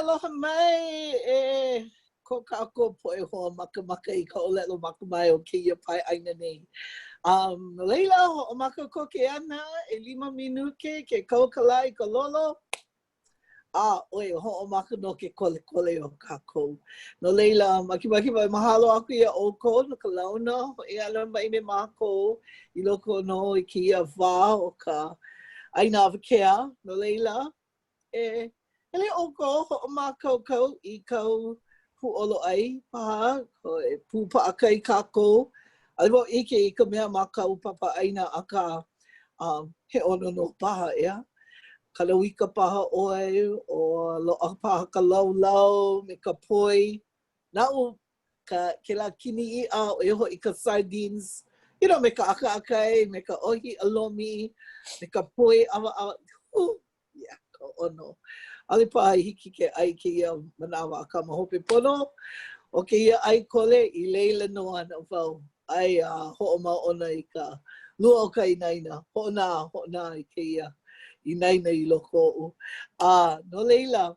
aloha mai e ko kākou poʻe hoa makamaka i ka ʻōlelo makamae o kēia pae ʻāina nei. Um, no laila, hoʻomaka koke ana, ʻelima minuke ke kau ka lā i ka lolo, a ʻoi, hoʻomaka nō ke kolekole o kākou. No laila, makemake wau e mahalo aku iā ʻoukou no ka launa hoʻi ʻana mai me mākou i loko nō i kēia wā o ka ʻaina awakea. No laila, e hele ʻoukou hoʻomākaukau i kāu pūʻolo ʻai paha, e pū paʻakai kākou. ʻAʻole wau ʻike i ka mea ma kāu papa ʻaina, akā, um, he ʻono nō paha, ʻeā? Kalauika paha ʻoe, o loaʻa paha ka laulau me ka poi. Naʻu ka kēlā kini iʻa, ʻo ia hoʻi ka sardines, you know, me ka ʻakaʻakai, me ka ʻōhiʻa lomi, me ka poi ʻawaʻawa. Huh, yeah, ka ʻono. ʻAʻole paha i hiki ke ʻai kēia manawa, akā ma hope pono o kēia ʻai kole, i laila nō ana wau ʻai a hoʻomāʻona i ka lua o ka inaina, hoʻonā, hoʻonā i kēia inaina i loko oʻu. A no laila,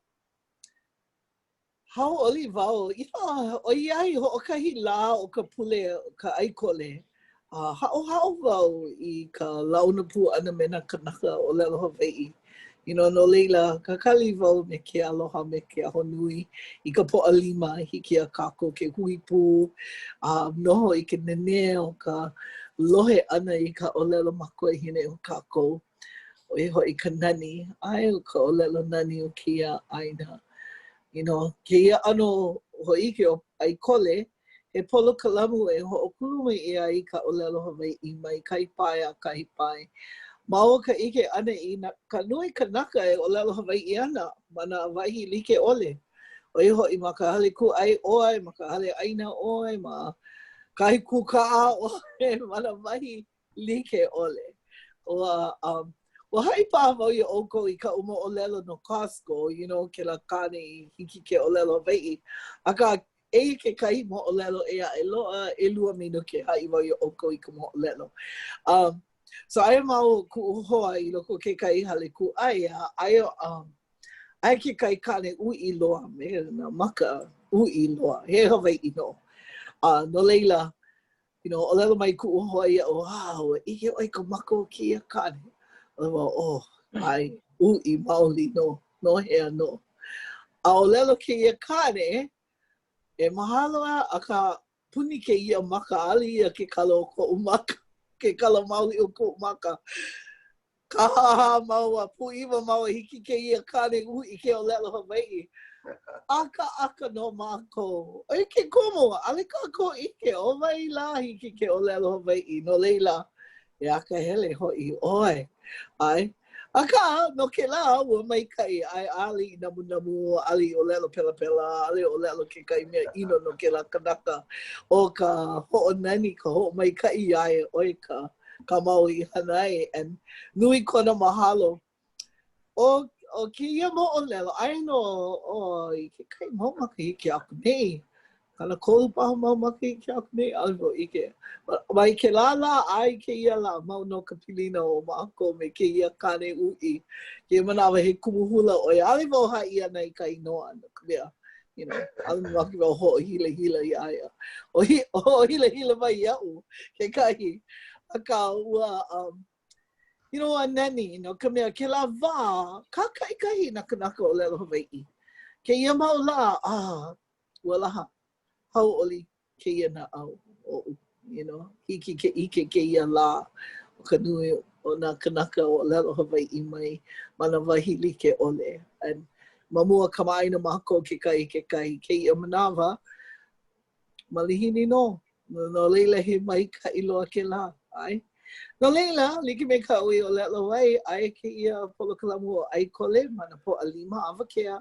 Hauʻoli wau, you know, ʻoiai hoʻokahi lā o ka pule ka ʻai kole, a haʻohaʻo wau i ka launa pū ʻana me nā kanaka ʻōlelo Hawaiʻi. You know, no laila, kakali wau me ke aloha me ke ahonui i ka Pōʻalima, hiki iā kākou ke hui pū a noho i ke nene o ka lohe ʻana i ka ʻōlelo makuahine o kākou. ʻO ia hoʻi ka nani, ʻae, o ka ʻōlelo nani o kēia ʻāina. You know, kēia ʻano hōʻike o ʻAi Kole, he polokalamu e hoʻokuluma ʻia ai ka ʻōlelo Hawaiʻi mai kahi pae a kahi pae. Ma o ka ʻike ʻana i nā, ka nui kanaka e ʻōlelo Hawaiʻi ana ma nā wahi like ʻole. ʻO ia hoʻi ma ka hale kūʻai ʻoe, ma ka hale ʻaina ʻoe, ma kahi kūkaʻa ʻoe, ma nā wahi like ʻole. Ua, um, ua haʻi paha wau iā ʻoukou i kaʻu moʻolelo no Costco, you know, kēlā kāne i hiki ke ʻōlelo Hawaiʻi. Akā, eia kekahi moʻolelo ʻē aʻe loaʻa, ʻelua minuke haʻi wau iā ʻoukou i ka moʻolelo. Um, so aia māua ʻo kuʻu hoa i loko o kekahi hale kūʻai, a aia, um, aia kekahi kāne uʻi loa me nā maka uʻi loa, he Hawaiʻi nō. A no laila, You know, ʻōlelo mai kuʻu hoa iaʻu, ah, ua ʻike ʻoe i ka maka o kēia kāne. ʻOe wau, oh, ʻae, uʻi maoli nō, no hea nō. A ʻōlelo kēia kāne, e mahalo a, akā, puni kēia maka, ʻaʻole ia ke kala o koʻu maka, ke kala maoli o koʻu maka. Kāhāhā māua, pūʻiwa māua, hiki kēia kāne uʻi ke ʻōlelo Hawaiʻi. ʻAkaʻaka nō mākou. ʻO ia ke kumu, ʻaʻole kākou ʻike, ʻo wai lā hiki ke ʻōlelo Hawaiʻi, no laila, e akahele hoʻi ʻoe. ʻAe. Akā, no kēlā, ua maikaʻi, ʻae, ʻaʻole i namunamu, ʻaʻole i ʻōlelo pelapela, ʻaʻole i ʻōlelo kekahi mea ʻino no kēlā kanaka. ʻO ka hoʻonani, ka hoʻomaikaʻi iā ia, ʻo ia ka kā māua i hana ai, and nui kona mahalo. ʻO, ʻo kēia moʻolelo, aia nō ʻo i kekahi mau makahiki aku nei, 30 paha mau makahiki aku nei, ʻaʻole wau ʻike. Mai kēlā lā a i kēia lā, mau nō ka pilina o mākou me kēia kāne uʻi. Kēia manawa he kumu hula ʻo ia. ʻAʻole wau haʻi ana i ka inoa, no ka mea, you know, ʻaʻole mamake wau hoʻohilahila iā ia. Hoʻohilahila mai iaʻu kekahi. Akā, ua, um, you know, ua nani, no ka mea, kēlā wā, kākaʻikahi nā kanaka ʻōlelo Hawaiʻi. Kēia mau lā, ah, ua laha, hauʻoli kēia naʻau oʻu, you know, hiki ke ʻike kēia lā o ka nui o nā kanaka ʻōlelo Hawaiʻi mai ma nā wahi like ʻole. And ma mua kamaʻāina mākou kekahi i kekahi kēia manawa, malihini nō. No, no laila he maikaʻi loa kēlā, ʻae. No laila, like me kaʻu i ʻōlelo ai, aia kēia polokalamu o ʻAi Kole ma nā Pōʻalima awakea,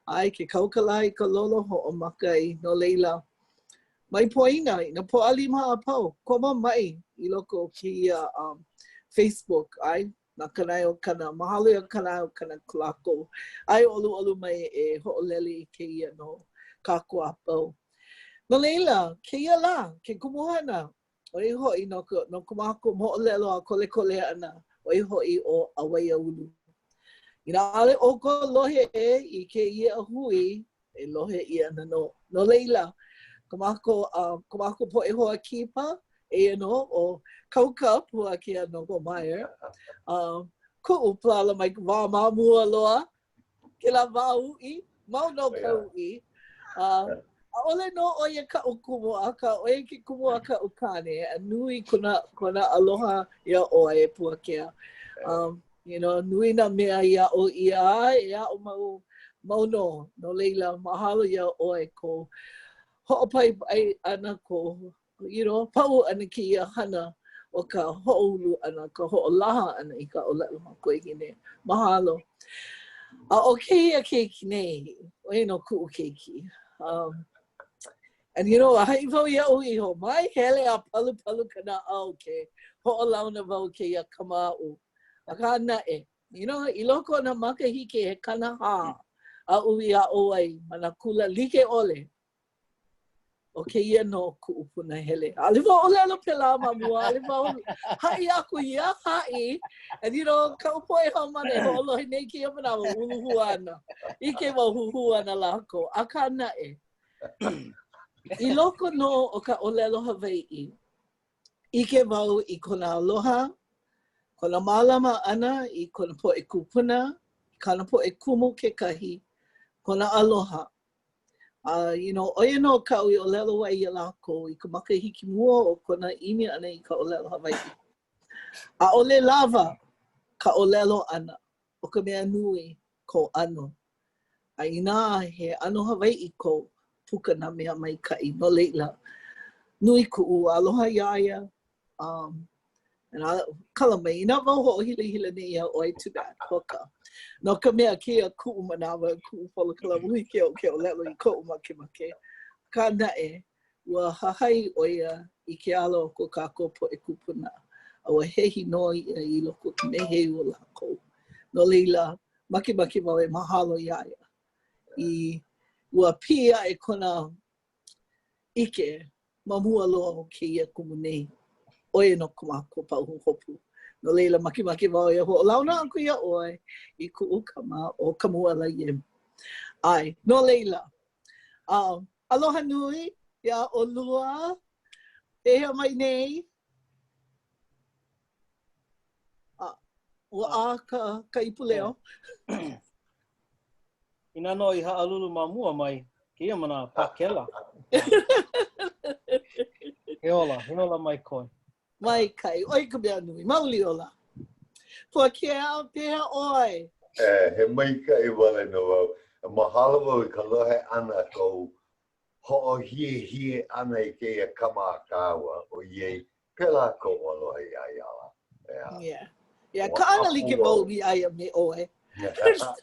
ʻae, ke kau ka lā i ka lolo hoʻomaka ai. No laila, mai poina i nā Pōʻalima a pau, komo mai i loko o kēia um, Facebook, ʻae, na Kanaeokana, mahalo iā Kanaeokana Kolako, ʻae ʻoluʻolu mai e hoʻolele i kēia no kākou a pau. No laila, kēia lā, ke kumuhana, ʻo ia hoʻi no ko, no ko mākou moʻolelo a kolekole ʻana, ʻo ia hoʻi ʻo Awaiaulu. Inā ʻaʻole ʻoukou lohe i kēia hui, e lohe ʻia ana nō. No laila, ko mākou, uh, ko mākou poʻe hoa kipa, eia nō, ʻo Kauka Puakea Noble-Meyer, uh, kuʻu palala mai ka wā ma mua loa, kēlā wā uʻi, mau nō ka uʻi. Uh, ʻaʻole nō ʻo ia kaʻu kumu, akā ʻo ia ke kumu a kaʻu kāne, a nui kona, kona aloha iā ʻoe e Puakea. Um, you know, nui nā mea i aʻo ʻia a e aʻo mau, mau nō. No laila, mahalo iā ʻoe kou hoʻopaipai ʻana, kou you know, pau ʻana kēia hana o ka hoʻoulu ʻana, ka hoʻolaha ʻana i ka ʻōlelo makuahine. Mahalo. A ʻo kēia keiki nei, ʻo ia nō kuʻu keiki. Um, and you know, haʻi wau iaʻu iho, mai hele a palupalu ka naʻau ke hoʻolauna wau kēia kama aʻu. Akā naʻe, you know, i loko o nā makahiki he 40 aʻu i aʻo ai ma nā kula like ʻole, ʻO kēia nō kuʻu punahele. ʻAʻole wau ʻōlelo pēlā ma mua, ʻaʻole wau haʻi aku iā haʻi. And you know, kaʻu poʻe haumāna e hoʻolohe nei i kēia manawa, uluhua ana. ʻIke wau huhū ana lākou. Akā naʻe, i loko nō o ka ʻōlelo Hawaiʻi, ʻike wau i kona aloha, kona mālama ʻana i kona poʻe kūpuna, i kāna poʻe kumu kekahi, kona aloha. A, you know, ʻo ia nō kaʻu i ʻōlelo ai iā lākou i ka makahiki mua o kona ʻimi ʻana i ka ʻōlelo Hawaiʻi. ʻAʻole lawa ka ʻōlelo ʻana, ʻo ka mea nui kou ʻano. A inā he ʻano Hawaiʻi kou, puka nā mea maikaʻi. No laila, nui kuʻu aloha iā ia. Um, and I, kala mai, inā wau hoʻohilahila nei iā ʻoe, too bad, hoka. No ka mea, kēia kuʻu manawa, kuʻu polokalamu hiki iaʻu ke ʻōlelo i koʻu makemake. Akā naʻe, ua hahai ʻo ia i ke ala o ko kākou poʻe kūpuna, a ua hehi nō ia i loko o ka meheu o lākou. No laila, makemake wau e mahalo iā ia. I ua piʻi aʻe kona ʻike ma mua loa o kēia kumu nei, ʻo ia nō ko mākou pahuhopu. No laila, makemake wau e hoʻolauna aku iā ʻoe i kuʻu kama ʻo Kamuela Yim. ʻAe, no laila, um, aloha nui iā ʻolua. Pehea mai nei? A, ua ʻā ka, ka ipuleo. Inā nō i haʻalulu ma mua mai kēia manawa pākela. He ola, he ola mai koe. Maikaʻi, ʻoe ka mea nui, mauli ola. Puakea, pehea ʻoe? E, he maikaʻi wale nō wau. Mahalo wau i ka lohe ʻana kou hoʻohiehie ʻana i kēia kama a kāua, ʻoiai pēlā koʻu aloha iā ia ala. ʻEā. Yeah. Yeah, kaʻana like wau iā ia me ʻoe.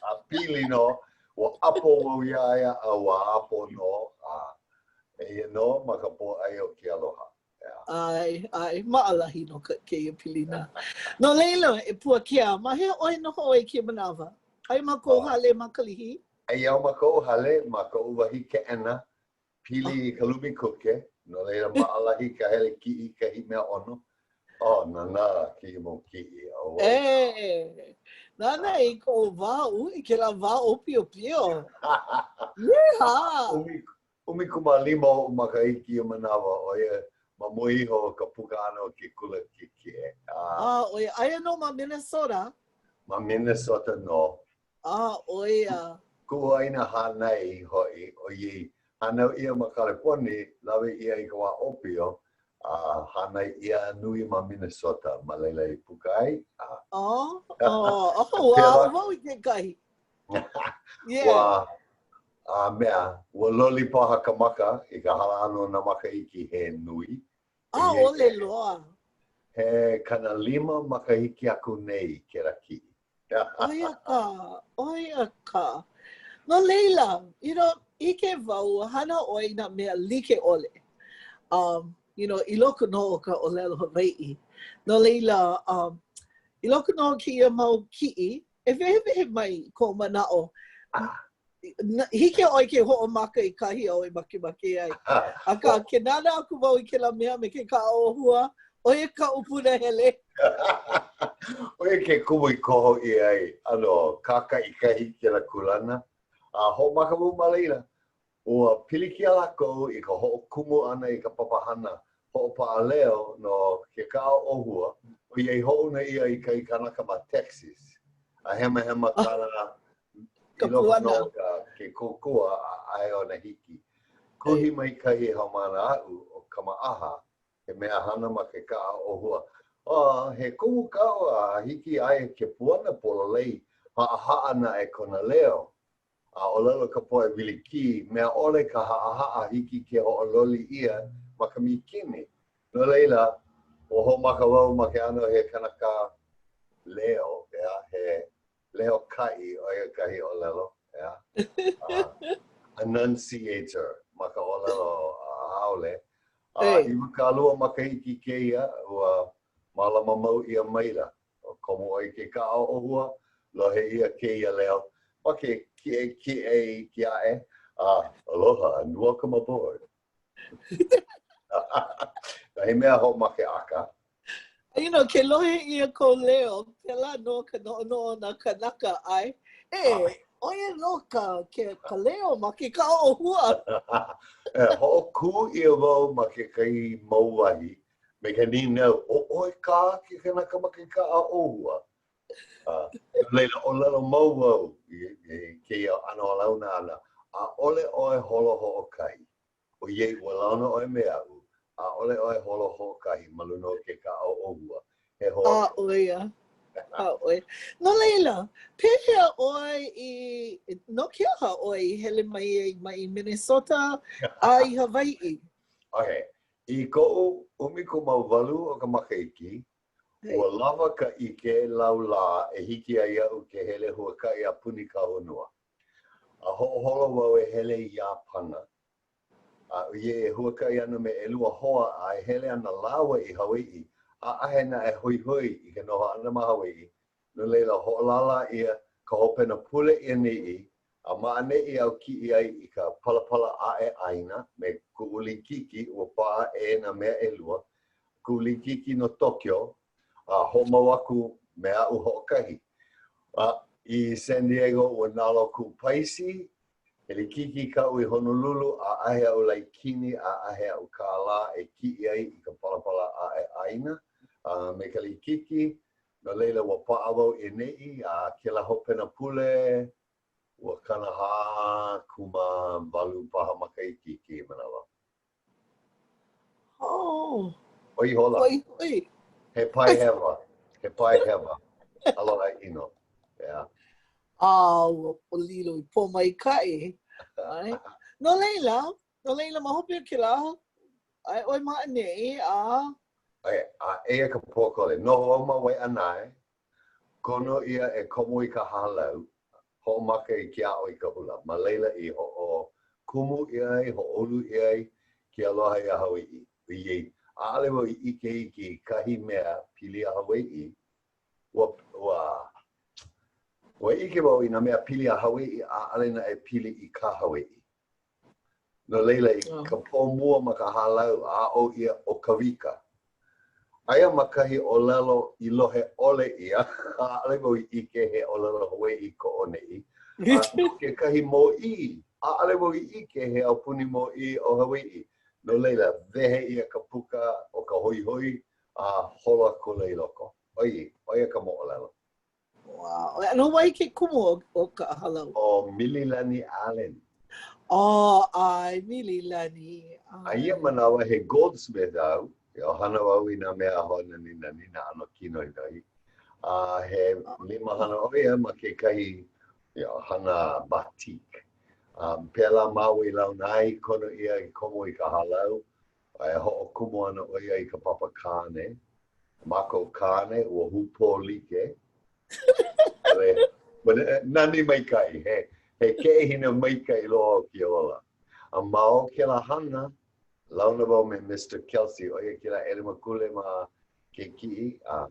A pili nō, ua ʻapo wau iā ia a ua ʻapo nō, a eia nō ma ka pōʻai o ke aloha. ʻEā. ʻAe, ʻae, maʻalahi nō kēia pilina. No laila, e Puakea, ma hea ʻoe noho ai i kēia manawa? Aia ma kou hale ma Kalihi? Aia au ma koʻu hale, ma koʻu wahi keʻena, pili i ka lumi kuke, no laila maʻalahi ka hele kiʻi i kahi mea ʻono. Oh, nānā kēia mau kiʻi. Oh, e, nānā i kou wā uʻi, kēlā wā ʻōpiopio. Yeeha! 15 oʻu makahiki ia manawa, ʻo ia ma mua iho o ka puka ʻana o ke kula kiʻekiʻe. Ah, ʻo ia, aia nō ma Minnesota. Ma Minnesota nō. Ah, ʻo ia. Kuʻu ʻāina hānai hoʻi, ʻoiai hānau ʻia ma Kaleponi, lawe ʻia i ka wā ʻōpio, a hānai ʻia nui ma Minnesota, ma laila i puka ai. A... Oh, oh, oh, ua wau i kekahi. Yeah. Ua, a mea, ua loli paha ka maka i ka hala ʻana o nā makahiki he nui. ʻAʻole loa. He 50 makahiki aku nei kēlā kiʻi. ʻO ia ka, ʻo ia ka. No laila, you know, ʻike wau, hana ʻoe i nā mea like ʻole. Um, you know, i loko nō o ka ʻōlelo Hawaiʻi. No laila, um, i loko nō o kēia mau kiʻi, e wehewehe mai kou manaʻo. Hiki iā ʻoe ke hoʻomaka i kahi āu e makemake ai. Akā, ke nānā aku wau i kēlā mea me ke kaʻa ʻōhua. ʻO ia kaʻu punahele. ʻO ia ke kumu i koho ʻia ai, ʻano kākaʻikahi kēlā kūlana. A hoʻomaka wau ma laila, ua pilikia lākou i ka hoʻokumu ʻana i ka papahana hoʻopaʻa leo no ke kaʻa ʻōhua, ʻoiai hoʻouna ʻia i kahi kanaka ma Texas, a hemahema kāna Ka i loko puana. nō o ka, ke kōkua ʻaʻahe ona hiki. Kuhi mai kahi haumāna aʻu, ʻo Kamaʻaha, he mea hana ma ke kaʻa ʻōhua. A he kumu kaʻu a hiki iā ia ke puana pololei, haʻahaʻa naʻe kona leo. A ʻōlelo ka poʻe wilikī, mea ʻole ka haʻahaʻa hiki ke hoʻololi ʻia ma ka mīkini. No laila, ua hoʻomaka wau ma ke ʻano he kanaka leo, ʻeā, he leo kaʻi, ʻo ia kahi ʻōlelo, ʻeā, enunciator ma ka ʻōlelo haole. A 20 makahiki kēia, ua mālama mau ʻia maila. Komo ʻoe i ke kaʻa ʻōhua, lohe ʻia kēia leo ma ke kiʻekiʻe iki aʻe, a aloha and welcome aboard. He mea hoʻomakeʻaka. You know, ke lohe ʻia kou leo, pēlā nō ka noʻonoʻo o nā kanaka, ʻae, e, ʻo ia nō ka, ke, ka leo ma ke kaʻa ʻōhua. E, hoʻokū ʻia wau ma kekahi mau wahi me ka nīnau, ʻo ʻoe kā ke kanaka ma ke kaʻa ʻōhua? Uh, no laila, ʻōlelo mau wau i, i kēia ʻano launa ʻana, ʻaʻole ʻoe holo hoʻokahi. ʻOiai ua launa ʻoe me aʻu, ʻaʻole ʻoe holo hoʻokahi ma luna o ke kaʻa ʻōhua. He hoa. A, ʻo ia. A, ʻo ia. No laila, pehea ʻoe i, no ke aha ʻoe i hele mai ai mai Minnesota a i Hawaiʻi? Okay. I koʻu 18 o ka makahiki, ua lawa ka ʻike laulā e hiki ai iaʻu ke hele huakaʻi a puni ka honua. A hoʻoholo wau e hele i Iāpana. A ʻoiai e huakaʻi ana me ʻelua hoa a e hele ana lāua i Hawaiʻi, ʻaʻahe naʻe hoihoi i ka noho ʻana ma Hawaiʻi, no laila hoʻolālā ʻia ka hopena pule i ʻaneʻi, a ma ʻaneʻi au kiʻi ai i ka palapala ʻaʻe ʻāina me kuʻu likiki, ua paʻa ʻē nā mea ʻelua, kuʻu likiki no Tokyo, a hoʻomau aku me aʻu hoʻokahi. A i San Diego, ua nalo kuʻu paisi, he likiki kaʻu i Honolulu, ʻaʻahe aʻu laikini, ʻaʻahe aʻu kālā e kiʻi ai i ka palapala ʻaʻe ʻāina a me ka likiki, no laila ua paʻa wau i ʻaneʻi, a kēlā hopena pule, ua 40 kūmāwalu paha makahiki i kēia manawa. Oh. ʻO ihola. Hoihoi. He pae hewa. He pae hewa. Aloha ʻino. Yeah. A ua lilo i pōmaikaʻi. ʻAe. No laila, no laila ma hope o kēlā, aia ʻoe ma ʻaneʻi, a... Okay, a eia ka pōkole. Noho au ma Waiʻanae, Kono ʻia e komo i ka hālau, hoʻomaka i ke aʻo i ka hula. Ma laila i hoʻokumu ʻia ai, hoʻoulu ʻia ai ke aloha iā Hawaiʻi. ʻOiai, ʻaʻole wau i ʻike iki i kahi mea pili iā Hawaiʻi, ua, ua, ua ʻike wau i nā mea pili iā Hawaiʻi, ʻaʻole naʻe pili i ka Hawaiʻi. No laila, i ka pō mua ma ka hālau, aʻo ʻia ʻo Kawika. Aia ma kahi ʻōlelo i lohe ʻole ʻia, ʻaʻole wau i ʻike he ʻōlelo Hawaiʻi ko ʻoneʻi, a no kekahi mōʻī, ʻaʻole wau i ʻike he aupuni mōʻī o Hawaiʻi. No laila, wehe ʻia ka puka o ka hoihoi a holo akula i loko. ʻOiai, ʻo ia ka moʻolelo. Wow. No wai ke kumu o, o ka hālau? ʻO Mililani Allen. Oh, ʻae, Mililani. A ia manawa, he goldsmith au, hana au i nā mea hoʻonaninani, nā ʻano kīnohinohi. A he limahana ʻo ia ma kekahi you know, hana batik. Um, pēlā māua i launa ai, kono ʻia i komo i ka hālau, a e hoʻokumu ana ʻo ia i ka papa kāne. Mākou kāne, ua hūpō like. Nani maikaʻi, he, he keʻehina maikaʻi loa o ke ola. A ma o kēlā hana, launa wau me Mister Kelsey, ʻo ia kēlā ʻelemakule ma ke kiʻi. A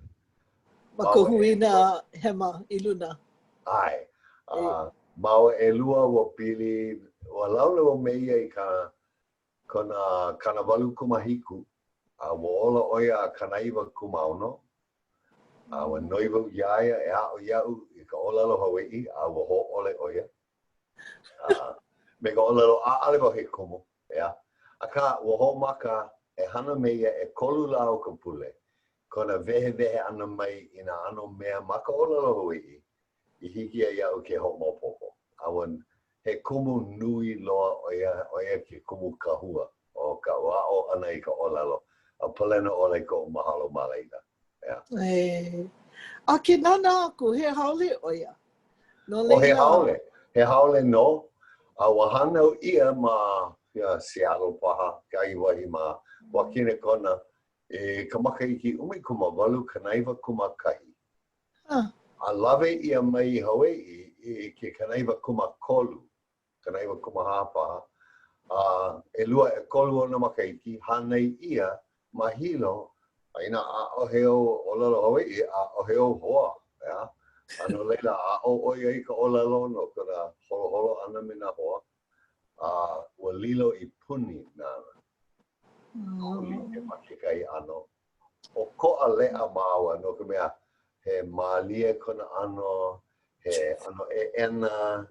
ma ka huina hema i luna. ʻAe. A māua ʻelua ua pili, ua launa wau me ia i ka kona 87. A ua ola ʻo ia a 96 A ua noi wau iā ia e aʻo iaʻu i ka ʻōlelo Hawaiʻi, a ua hōʻole ʻo ia. A me ka ʻōlelo, ʻaʻole wau he kumu, ʻeā. Akā, ua hoʻomaka e hana me ia ʻekolu lā o ka pule, kona wehewehe ʻana mai i nā ʻano mea ma ka ʻōlelo Hawaiʻi i hiki ai iaʻu ke hoʻomaopopo. A ua he kumu nui loa ʻo ia, ʻo ia ke kumu kahua o kaʻu aʻo ʻana i ka ʻōlelo, a palena ʻole koʻu mahalo ma laila. ʻEā. E. A ke nānā aku, he haole ʻo ia. No laila. Oh, he haole. He haole nō. A ua hānau ʻia ma ia, Seattle paha, kahi wahi ma Wakinekona i ka makahiki 1891. Huh. A lawe ʻia mai i Hawaiʻi i ke 93, 94 paha, a ʻelua ʻekolu ona makahiki, hānai ʻia ma Hilo, a inā ʻaʻohe ou ʻōlelo Hawaiʻi, ʻaʻohe ou hoa, ʻeā? A no laila, aʻo ʻo ia i ka ʻōlelo no kona holoholo ʻana me nā hoa, a ua lilo i puni nāna. Kohu like ma kekahi ʻano. ʻOkoʻa leʻa māua no ka mea, he mālie kona ʻano, he ʻano ʻeʻena,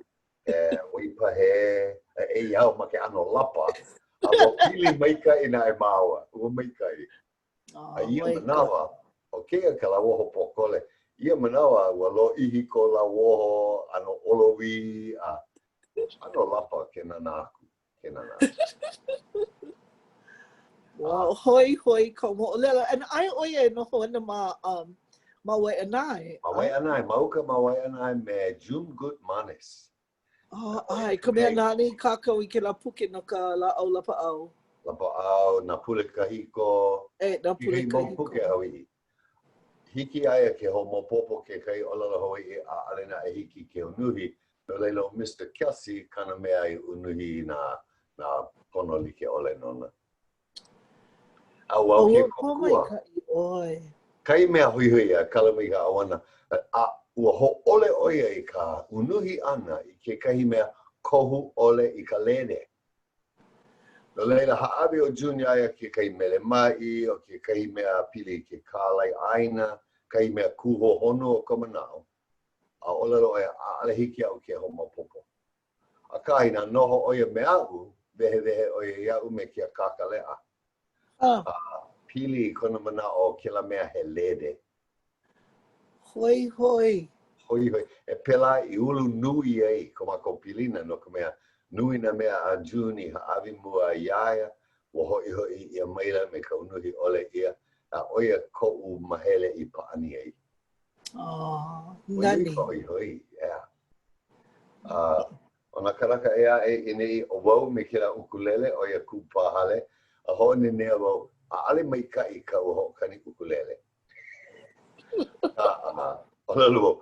he waipahē, a eia au ma ke ʻano lapa, a ua pili maikaʻi naʻe māua, ua maikaʻi. A ia manawa, ʻo kēia ka lauoho pōkole, ia manawa ua lōʻihi kou lauoho, ʻano ʻolowī, a ʻano lapa ke nānā aku. Ke nānā. Ua hoihoi ka moʻolelo. And aia ʻo ia e noho ana ma, um, ma Waiʻanae. Ma Waiʻanae, ma uka ma Waiʻanae me June Gutmanis. Oh, ʻae, ka mea nāna i kākau i kēlā puke no ka lāʻau lapaʻau. Lapaʻau, nā pule kahiko. E, nā pule kahiko. Mau puke Hawaiʻi. Hiki iā ia ke hoʻomaopopo kekahi ʻōlelo Hawaiʻi ʻaʻole naʻe hiki ke unuhi, no laila ʻo Mister Kelsey kāna mea i unuhi i nā nā pono like ʻole nona. A ua au ke kōkua. Kahi mea hoihoi a kala mai ka ʻauana, a ua hōʻole ʻo ia i ka unuhi ʻana i kekahi mea kohu ʻole i ka lede. No laila, hāʻawi ʻo June iā ia kekahi mele maʻi, ʻo kekahi mea pili i ke kālai ʻāina, kahi mea kūhohonu o ka manaʻo, a ʻōlelo ʻo ia, ʻaʻole hiki iaʻu ke hoʻomaopopo. Akā, inā noho ʻo ia me aʻu, wehewehe ʻo ia iaʻu me ke akāka leʻa. A pili i kona manaʻo o kēlā mea he lede. Hoihoi. Hoihoi. E pēlā i ulu nui ai ko mākou pilina no ka mea, nui nā mea a June i hāʻawi mua ai iā ia, ua hoʻihoʻi ʻia maila me ka unuhi ʻole ʻia, a ʻo ia koʻu mahele i pāʻani ai. Oh, nani. Ua nui ka hoihoi, yeah. A ʻo nā kānaka ʻē aʻe i ʻaneʻi, ʻo wau me kēlā ʻukulele, ʻo ia kuʻu pā hale, a hoʻonenea wau, ʻaʻole maikaʻi kaʻu hoʻokani ʻukulele. ʻŌlelo wau,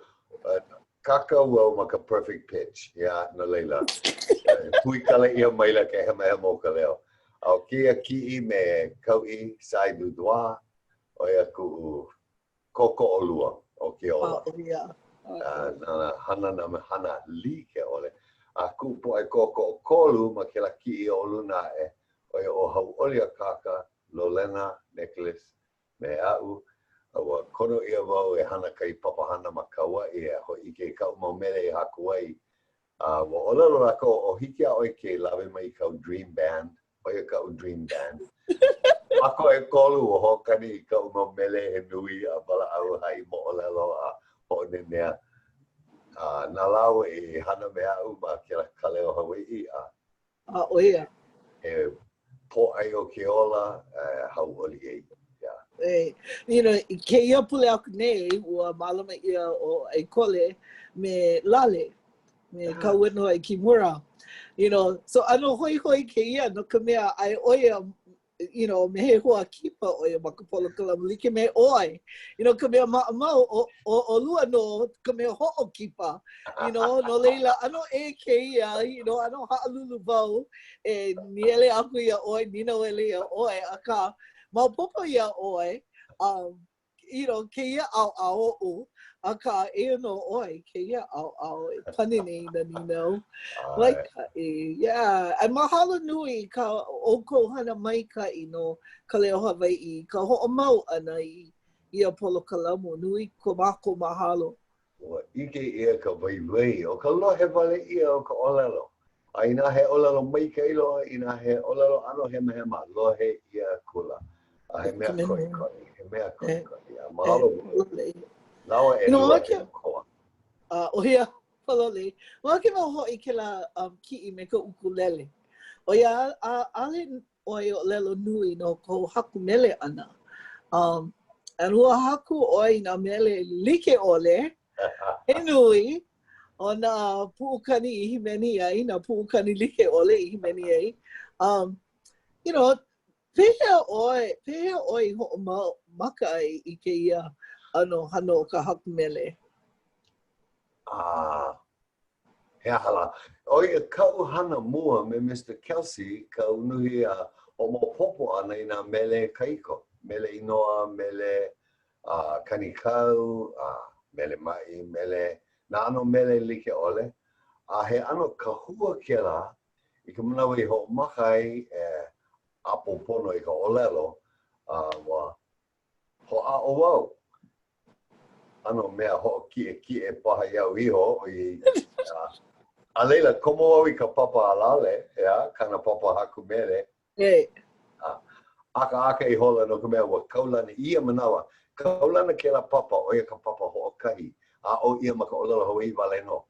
kākau wau ma ka perfect pitch, yeah, no laila, huikala ʻia maila ka hemahema o ka leo. A ʻo kēia kiʻi me Kauʻi Sai Dudoit, ʻo ia kuʻu kōkoʻolua o ke ola. Oh, yeah. Nāna hana nā hana like ʻole. A kuʻu poʻe kōkoʻokolu ma kēlā kiʻi o luna aʻe, ʻo ia ʻo Hauʻoli Akaka, Lolena Nicholas, me aʻu, a ua kono ʻia wau e hana kahi papahana ma Kauaʻi e hōʻike i kaʻu mau mele i haku ai. A ua ʻōlelo lākou, ʻo hiki iā ʻoe ke lawe mai i kāu dream band, ʻo ia kaʻu dream band. Mākou ʻekolu ua hoʻokani i kaʻu mau mele he nui a walaʻau haʻi moʻolelo a hoʻonenea. A na lāua i hana me aʻu ma kēlā Ka Leo Hawaiʻi a A ʻo ia. He pōʻai o ke ola e hauʻoli ai. Yeah. E, you know, i kēia pule aku nei, ua mālama ʻia ʻo ʻAikole me Lale, me Kauanoe Kimura. You know, so ʻano hoihoi kēia no ka mea, ʻae ʻo ia you know, me he hoa kipa ʻo ia ma ka polokalamu like me ʻoe. You know, ka mea maʻamau, ʻo, ʻo, ʻolua nō ka mea hoʻokipa. You know, no laila, ʻano ʻē kēia, you know, ʻano haʻalulu wau e nīele aku iā ʻoe, nīnauele iā ʻoe, akā, maopopo iā ʻoe, um, you know, kēia ʻaoʻao oʻu, akā, eia nō ʻoe i kēia ʻaoʻao e pane nei i nā nīnau. Maikaʻi, yeah. A mahalo nui i kā ʻoukou hana maikaʻi no Ka Leo Hawaiʻi, ka hoʻomau ʻana i ia polokalamu. Nui ko mākou mahalo. Ua ʻike ʻia ka waiwai o ka lohe wale ʻia o ka ʻōlelo. A inā he ʻōlelo maikaʻi loa, inā he ʻōlelo ʻano hemahema, lohe ʻia akula. A he mea koʻikoʻi, he mea koʻikoʻi. A mahalo wau. Lawa ʻelua e koa. A ʻo ia, pololei. Makemake wau hoʻi i kēlā um, kiʻi me ka ʻukulele. ʻOiai, ʻaʻole ʻoe i ʻōlelo nui no kou haku mele ʻana. Um, and ua haku ʻoe i nā mele like ʻole, he nui, o nā puʻukani i hīmeni ai, nā puʻukani like ʻole i hīmeni ai. Um, you know, pehea ʻoe, pehea ʻoe i hoʻomaka ai i kēia ʻano hana o ka haku mele? Ah, He aha lā? ʻO ia kaʻu hana mua me Mister Kelsey ka unuhi a hoʻomaopopo ʻana i nā mele kahiko, mele inoa, mele kanikau, mele maʻi, mele, nā ʻano mele like ʻole. A he ʻano kahua kēlā i ka manawa i hoʻomaka ai e ʻapo pono i ka ʻōlelo, a ua Hoʻāʻo wau. ʻAno mea hoʻokiʻekiʻe paha iaʻu iho, ʻoiai, a laila, komo au i ka papa a Lale, ʻeā, kāna papa haku mele. A ʻakaʻaka ihola no ka mea ua kaulana i ia manawa. Kaulana kēlā papa, ʻo ia ka papa hoʻokahi, aʻo ʻia ma ka ʻōlelo Hawaiʻi wale nō.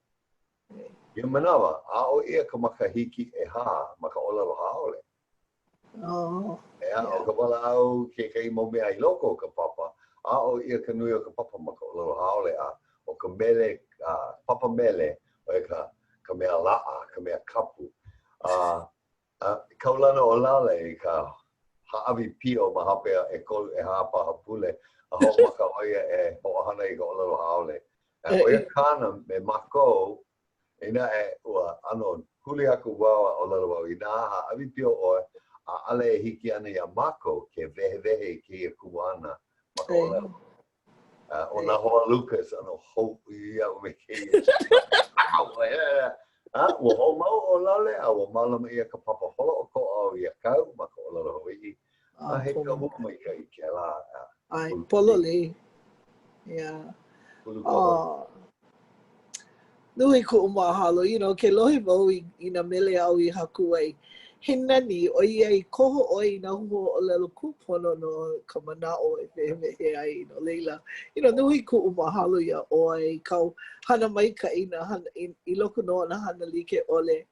Ia manawa, aʻo ʻia ka makahiki ʻehā ma ka ʻōlelo haole. Oh, ʻEā, ʻo ka walaʻau kekahi mau mea i loko o ka papa, aʻo ʻia ka nui o ka papa ma ka ʻōlelo haole, a ʻo ka mele, a papa mele, ʻo ia ka, ka mea laʻa, ka mea kapu. A, a kaulana ʻo Lale i ka hāʻawi pio ma hope o ʻekolu, ʻehā paha pule, a hoʻomaka ʻo ia e hoʻohana i ka ʻōlelo haole. A ʻo ia kāna me mākou, Inā e, ua ʻano huli aku wau a ʻōlelo wau, inā hāʻawi pio ʻoe, ʻaʻole e hiki ana iā mākou ke wehewehe i kēia kumuhana ma ka ʻōlelo. ʻO nā hoa Lucas ʻano hou iaʻu me kēia. A ua hoʻomau ʻo Lale a ua mālama ʻia ka papa holoʻokoʻa o ia kau ma ka ʻōlelo Hawaiʻi. A he kahua maikaʻi kēlā. ʻAe, pololei. Yeah. Oh. Nui kuʻu mahalo, you know, ke lohe wau i, i nā mele āu i haku ai. He nani, ʻoiai koho ʻoe i nā huaʻōlelo kūpono no ka manaʻo e wehewehe ai. No laila, you know, nui kuʻu mahalo iā ʻoe i kāu hana maikaʻi nā hana, i, i loko nō o nā hana like ʻole.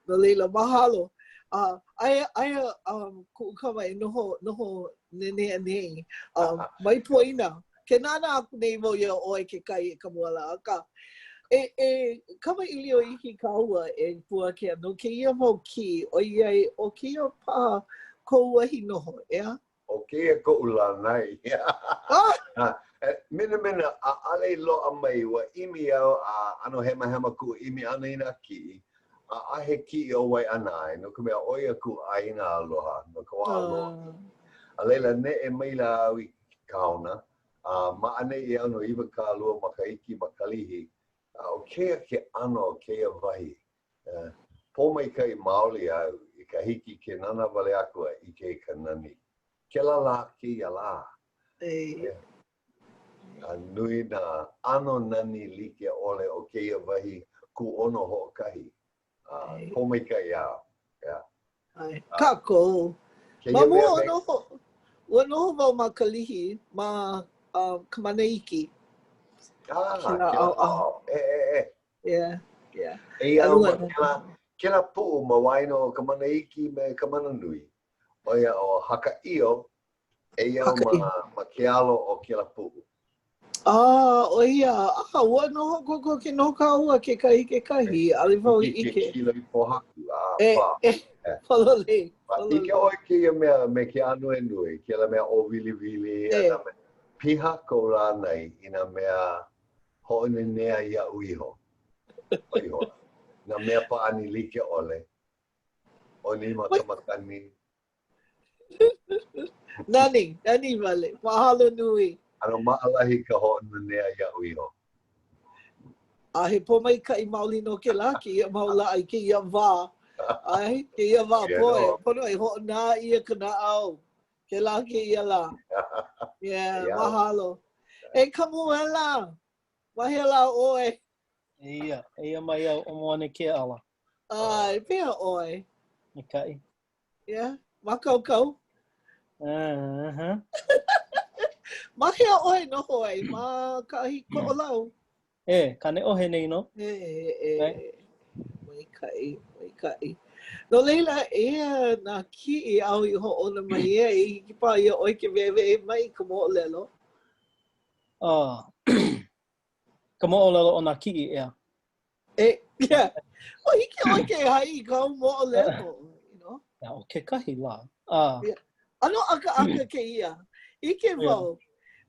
No laila, mahalo. Uh, aia, aia um, kuʻu kama e noho, noho nenea nei. Um, mai poina. Ke nānā aku nei wau iā ʻoe kekahi e Kamuela, akā, e, e kamaʻilio iki kāua e Puakea no kēia mau kiʻi, ʻoiai ʻo kēia paha kou wahi noho, ʻeā? ʻO kēia koʻu lānai. Ah! Minamina, ʻaʻole i loaʻa mai, ua ʻimi au a ʻano hemahema kuʻu ʻimi ʻana i nā kiʻi, ʻaʻahe kiʻi o Waiʻanae, no ka mea, ʻo ia kuʻu ʻāina aloha no ka wā loa. A laila, neʻe maila au i Kaona, a ma ʻaneʻi au no 20 makahiki ma Kalihi, a ʻo kēia ke ʻano o kēia wahi. Pōmaikaʻi maoli au i ka hiki ke nānā wale aku a ʻike i ka nani. Kēlā lā kēia lā. A nui nā ʻano nani like ʻole o kēia wahi kūʻono hoʻokahi. A pōmaikaʻi au. Yeah. ʻAe, kākou. Ma mua ua noho, ua noho wau ma Kalihi, ma uh, Kamana Iki. Ah, kēlā ʻaoʻao. E, e, e. Yeah, yeah. Eia au ma kēlā, kēlā puʻu ma waena o Kamana Iki me Kamana Nui. ʻO ia ʻo Hakaʻio, eia au ma, ma ke alo o kēlā puʻu. Ah, ʻo ia, ah, ua noho kokoke nō kāua kekahi i kekahi, ʻaʻole wau i ʻike. Ke kīloi pōhaku, a E, pā. e, pololei, pololei. ʻIke ʻoe kēia mea me ke ānuenue, kēlā mea ʻōwiliwili, a nā mea, piha koʻu lānai i nā mea hoʻonenea iaʻu iho. ʻO ihola. Nā mea pāʻani like ʻole. ʻOni ma ka makani. Nani, nani wale. Mahalo nui. ʻAno maʻalahi ka hoʻonanea iaʻu iho. A he pōmaikaʻi maoli nō kēlā kēia mau lā i kēia wā. ʻAe, kēia wā poe, pono e hoʻonā ʻia ka naʻau. Kēlā kēia lā. Yeah, mahalo. E Kamuela, ma hea lā ʻoe? Eia, eia mai au ʻo Moana Keala. ʻAe, pehea ʻoe? Maikaʻi. Yeah, mākaukau? Uh -huh. Ma hea ʻoe noho ai? Ma kahi Koʻolau? E, Kaneʻohe nei nō. E, e, e. Maikaʻi, maikaʻi. No laila, eia nā kiʻi āu i hoʻouna mai ai, hiki paha iā ʻoe ke wehewehe mai i ka moʻolelo. Uh, ka moʻolelo o nā kiʻi, ʻeā. E, yeah. O hiki ʻoe ke haʻi i kāu moʻolelo, you know? Yeah, ʻo kekahi lā. Uh, yeah. ʻAno ʻakaʻaka kēia. ʻIke wau,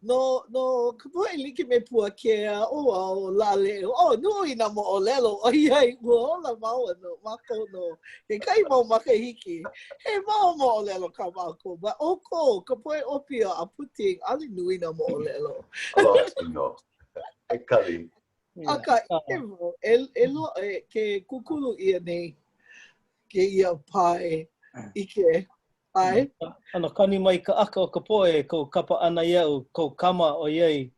no, no ka poʻe like me Puakea, ʻo au, ʻo Lale, oh, nui nā moʻolelo, ʻoiai, ua ola māua no, mākou no kekahi mau makahiki. He mau moʻolelo kā mākou, but ʻoukou, ka poʻe ʻōpio a Putting, ʻaʻole nui nā moʻolelo. Aloha nō. E kali. Akā, ʻike wau, e, e, lo, e, ke kūkulu ʻia nei kēia pae ʻike. ʻAe. ʻAno kani mai ka ʻaka o ka poʻe kou kapa ʻana iaʻu, kou kama, ʻoiai,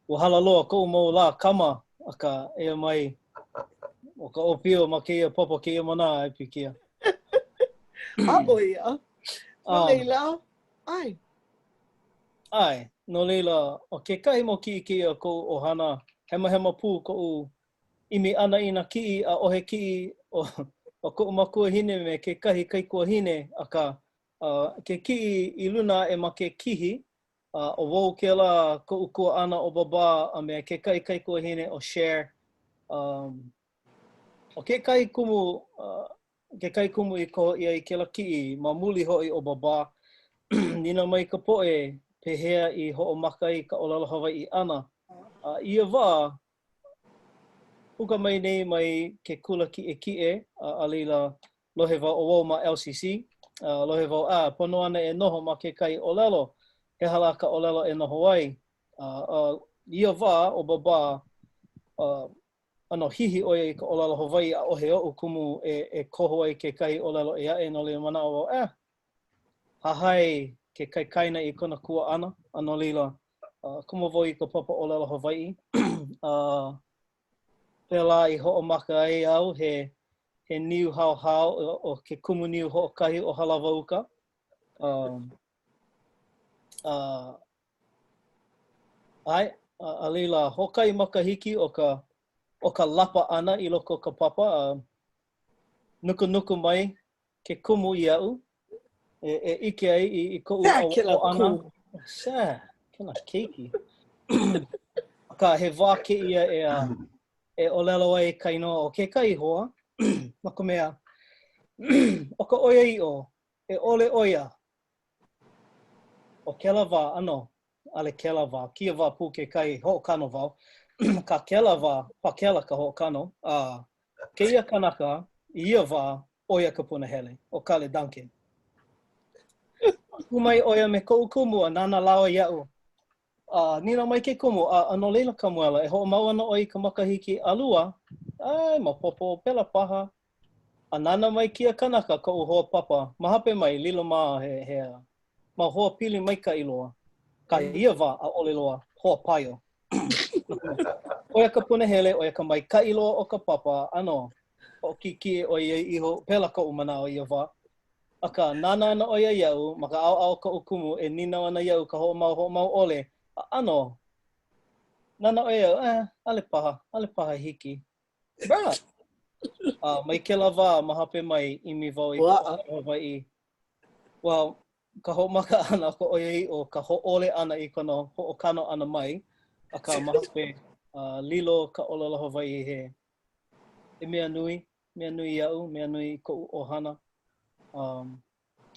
ua hala loa koʻu mau lā kama, akā, eia mai ʻo ka ʻōpio ma kēia papa kēia manawa e pikia. A ʻo ia. No laila, ʻae. ʻAe, no laila, ʻo kekahi mau kiʻi kēia o koʻu ʻohana, hemahema pū koʻu ʻimi ʻana i nā kiʻi, ʻaʻohe kiʻi o, o koʻu makuahine me kekahi kaikuahine, akā, ke kiʻi i luna aʻe ma ke kihi, ʻo wau kēlā koʻu kuaʻana ʻo Babā a me kekahi kaikuahine ʻo Cher. Um, ʻo kekahi kumu, kekahi kumu i koho ʻia i kēlā kiʻi, ma muli hoʻi o Babā, nīnau mai ka poʻe pehea i hoʻomaka ai ka ʻōlelo Hawaiʻi ʻana. A i ia wā, puka mai nei mai ke kula kiʻekiʻe, a, a laila, lohe wau ʻo wau ma LCC, a lohe wau, a, pono ana e noho ma kekahi ʻōlelo, he aha lā ka ʻōlelo e noho ai. A, a i ia wā, ʻo Babā, a, ʻano hihi ʻo ia i ka ʻōlelo Hawaiʻi, ʻaʻohe oʻu kumu e, e koho ai kekahi ʻōlelo ʻē aʻe, no laila manaʻo wau, eh, hahai ke kaikaina i kona kuaʻana, a no laila, uh, komo wau i ka papa ʻōlelo Hawaiʻi. A pēlā i hoʻomaka ai au he, he niu haohao ʻo ke kumu niu hoʻokahi o Halawa Uka. Um, uh, ʻae, a laila, hoʻokahi makahiki o ka, o ka lapa ʻana i loko o ka papa, a nukunuku mai ke kumu iaʻu e, e ʻike ai i, i koʻu ʻauʻau ʻana. Sā, kēlā keiki. Akā, he wā kēia e, e ʻōlelo ai ka inoa o kekahi hoa, no ka mea, ʻo ka ʻoiaʻiʻo, e ʻole ʻo ia ʻO kēlā wā, ʻano, ʻaʻole kēlā wā, kēia wā pū kekahi, hoʻokano wau, akā kēlā wā, pākela ka hoʻokano, a kēia kanaka, i ia wā, ʻo ia ka punahele, ʻo Kale Duncan. Kū mai ʻo ia me koʻu kumu a nānā lāua iaʻu. A nīnau mai ke kumu, a, a no laila Kamuela, e hoʻomau ana ʻoe i ka makahiki ʻalua? ʻAe, maopopo, pēlā paha. A nānā mai kēia kanaka koʻu hoa papa, ma hope mai, lilo mā he, he mau hoa pili maikaʻi loa. Akā i ia wā, ʻaʻole loa, hoa paio. ʻO ia ka punahele, ʻo ia ka maikaʻi loa o ka papa, ʻano, hoʻokiʻekiʻe ʻo ia iho, pēlā koʻu manaʻo i ia wā. Akā, nānā ana ʻo ia iaʻu, ma ka ʻaoʻao o koʻu kumu, e nīnau ana iaʻu ka hoʻomau hoʻomau ʻole, a ʻano, nānā ʻo ia iaʻu, eh, ʻaʻole paha, ʻaʻole paha hiki. Bruh. A mai kēlā wā ma hope mai, ʻimi wau i ka ʻōlelo Hawaiʻi. Well, ka hoʻomaka ʻana o ka ʻoiaʻiʻo, ka hōʻole ʻana i kona hoʻokano ʻana mai, akā ma hope, uh, lilo ka ʻōlelo Hawaiʻi he, he mea nui, mea nui iaʻu, mea nui i koʻu ʻohana. Um,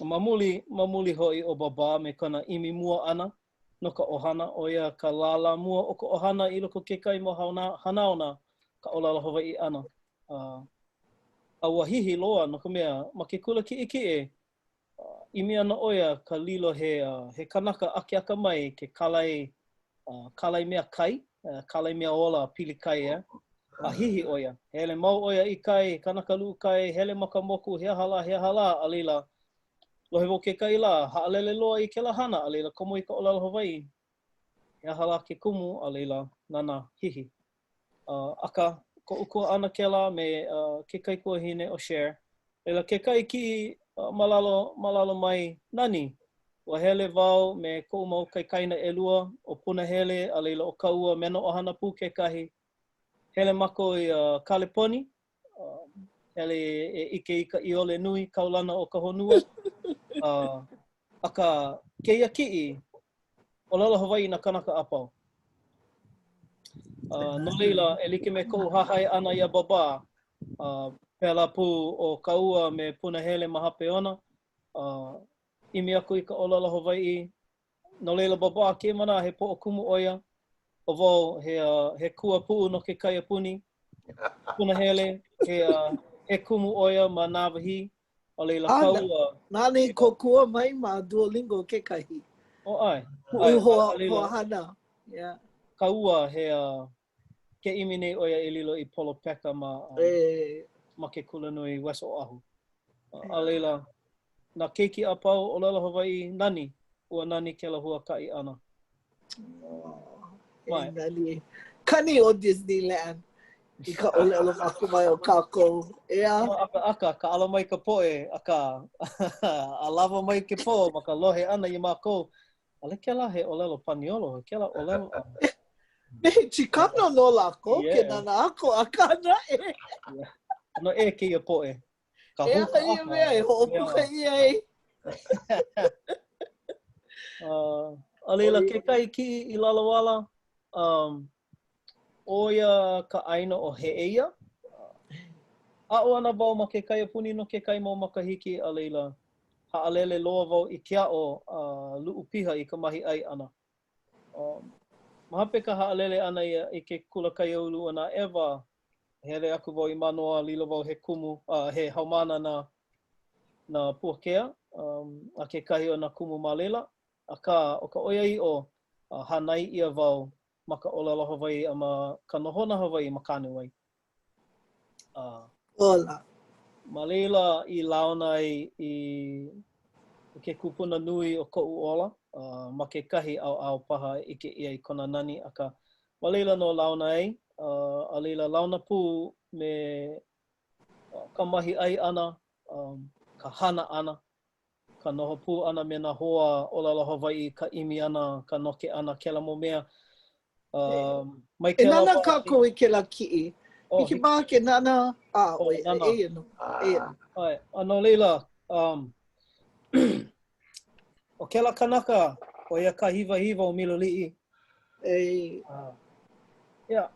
Ma muli, ma muli hoʻi o Babā me kona ʻimi mua ʻana no ka ʻohana, ʻo ia ka lālā mua o ka ʻohana i loko o kekahi mau hanauna ka ʻōlelo Hawaiʻi ʻana. A, a ua hihi loa no ka mea, ma ke kula kiʻekiʻe, ʻimi ana ʻo ia ka lilo he, he kanaka akeakamai ke kālai. Kālai mea kai, kālai mea ola pili kai, eh? A hihi ʻo ia. Hele mau ʻo ia i kai, he kanaka luʻu kai, hele ma ka moku, he aha lā, he aha lā, a laila, lohe wau kekahi lā, haʻalele loa i kēlā hana, a laila, komo i ka ʻōlelo Hawaiʻi. He aha lā ke kumu, a laila, nānā, hihi. Uh, akā, koʻu kuaʻana kēlā me uh, ke kaikuahine ʻo Cher. Laila, kekahi kiʻi uh, ma lalo, ma lalo mai, nani, ua hele wau me koʻu mau kaikaina ʻelua, ʻo Punahele, a laila ʻo Kaua, me nā ʻohana pū kekahi. Hele mākou i uh, Kaleponi, uh, hele e ʻike i ka ʻiole nui kaulana o ka honua. Uh, akā, kēia kiʻi, ʻōlelo Hawaiʻi nā kanaka a pau. Uh, no laila, e like me koʻu hahai ʻana iā Baba, uh, pēlā pū ʻo Kaua me Punahele ma hape ona, uh, ʻimi aku i ka ʻōlelo Hawaiʻi. No laila, Baba, kēia manawa he poʻo kumu ʻo ia. ʻO wau, he, uh, he kuapuʻu no ke kaiapuni. Punahele, he, uh, he kumu ʻo ia ma Nāwahī. A laila, A, Kaua. Nāna i kōkua mai ma Duolingo kekahi. O, ʻae. Kuʻu hoa, hoa hana. Yeah. Kaua, he, uh, ke ʻimi nei ʻo ia e lilo i polopeka ma, um, e. ma ke kulanui West Oʻahu. A laila, nā keiki a pau ʻōlelo Hawaiʻi, nani, ua nani kēlā huakaʻi ʻana. Oh, e nani. Kani ʻo Disneyland i ka ʻōlelo makamae o kākou. ʻEā? ʻAkaʻaka, kaʻala mai ka poʻe, akā, a lawa mai ke poʻo ma ka lohe ʻana iā mākou, ʻaʻole kēlā he ʻōlelo Paniolo, he kēlā ʻōlelo a... Me he Chicano nō lākou ke nānā aku, akā naʻe. Yeah. ʻAno ʻē kēia poʻe. Ka He aha ia mea e hoʻopuka ʻia ai? uh, a laila, kekahi kiʻi i lalo ala, um, ʻo ia ka ʻāina o Heʻeia. Aʻo ana wau ma ke kaiapuni no kekahi mau makahiki, a laila, haʻalele loa wau i ke aʻo a luʻu piha i ka mahiʻai ʻana. Um, ma hope ka haʻalele ʻana ia i ke kula kaiāulu o nā ʻEwa, Hele aku wau i Mānoa, lilo wau he kumu, uh, he haumāna na na Puakea, um, a kekahi o nā kumu ma laila. Akā, ʻo ka ʻoiaʻiʻo, uh, hānai ʻia wau ma ka ʻōlelo Hawaiʻi a ma ka nohona Hawaiʻi ma Kānewai. Uh, Ola. Ma laila i launa ai i ke kupuna nui o koʻu ola, uh, ma kekahi ʻaoʻao paha e ʻike ʻia i kona nani, akā, Ma laila nō launa ai, a laila launa pū me ka mahiʻai ʻana, ka hana ʻana, ka noho pū ʻana me nā hoa ʻōlelo Hawaiʻi, ka ʻimi ʻana, ka noke ʻana, kēlā mau mea. Mai kēlā E nānā kākou i kēlā kiʻi. Hiki paha ke nānā, a, ʻoe, eia nō, eia nō. ʻAe, a no laila, ʻo kēlā kanaka, ʻo ia ka hiwahiwa o Miloliʻi. E. Yeah.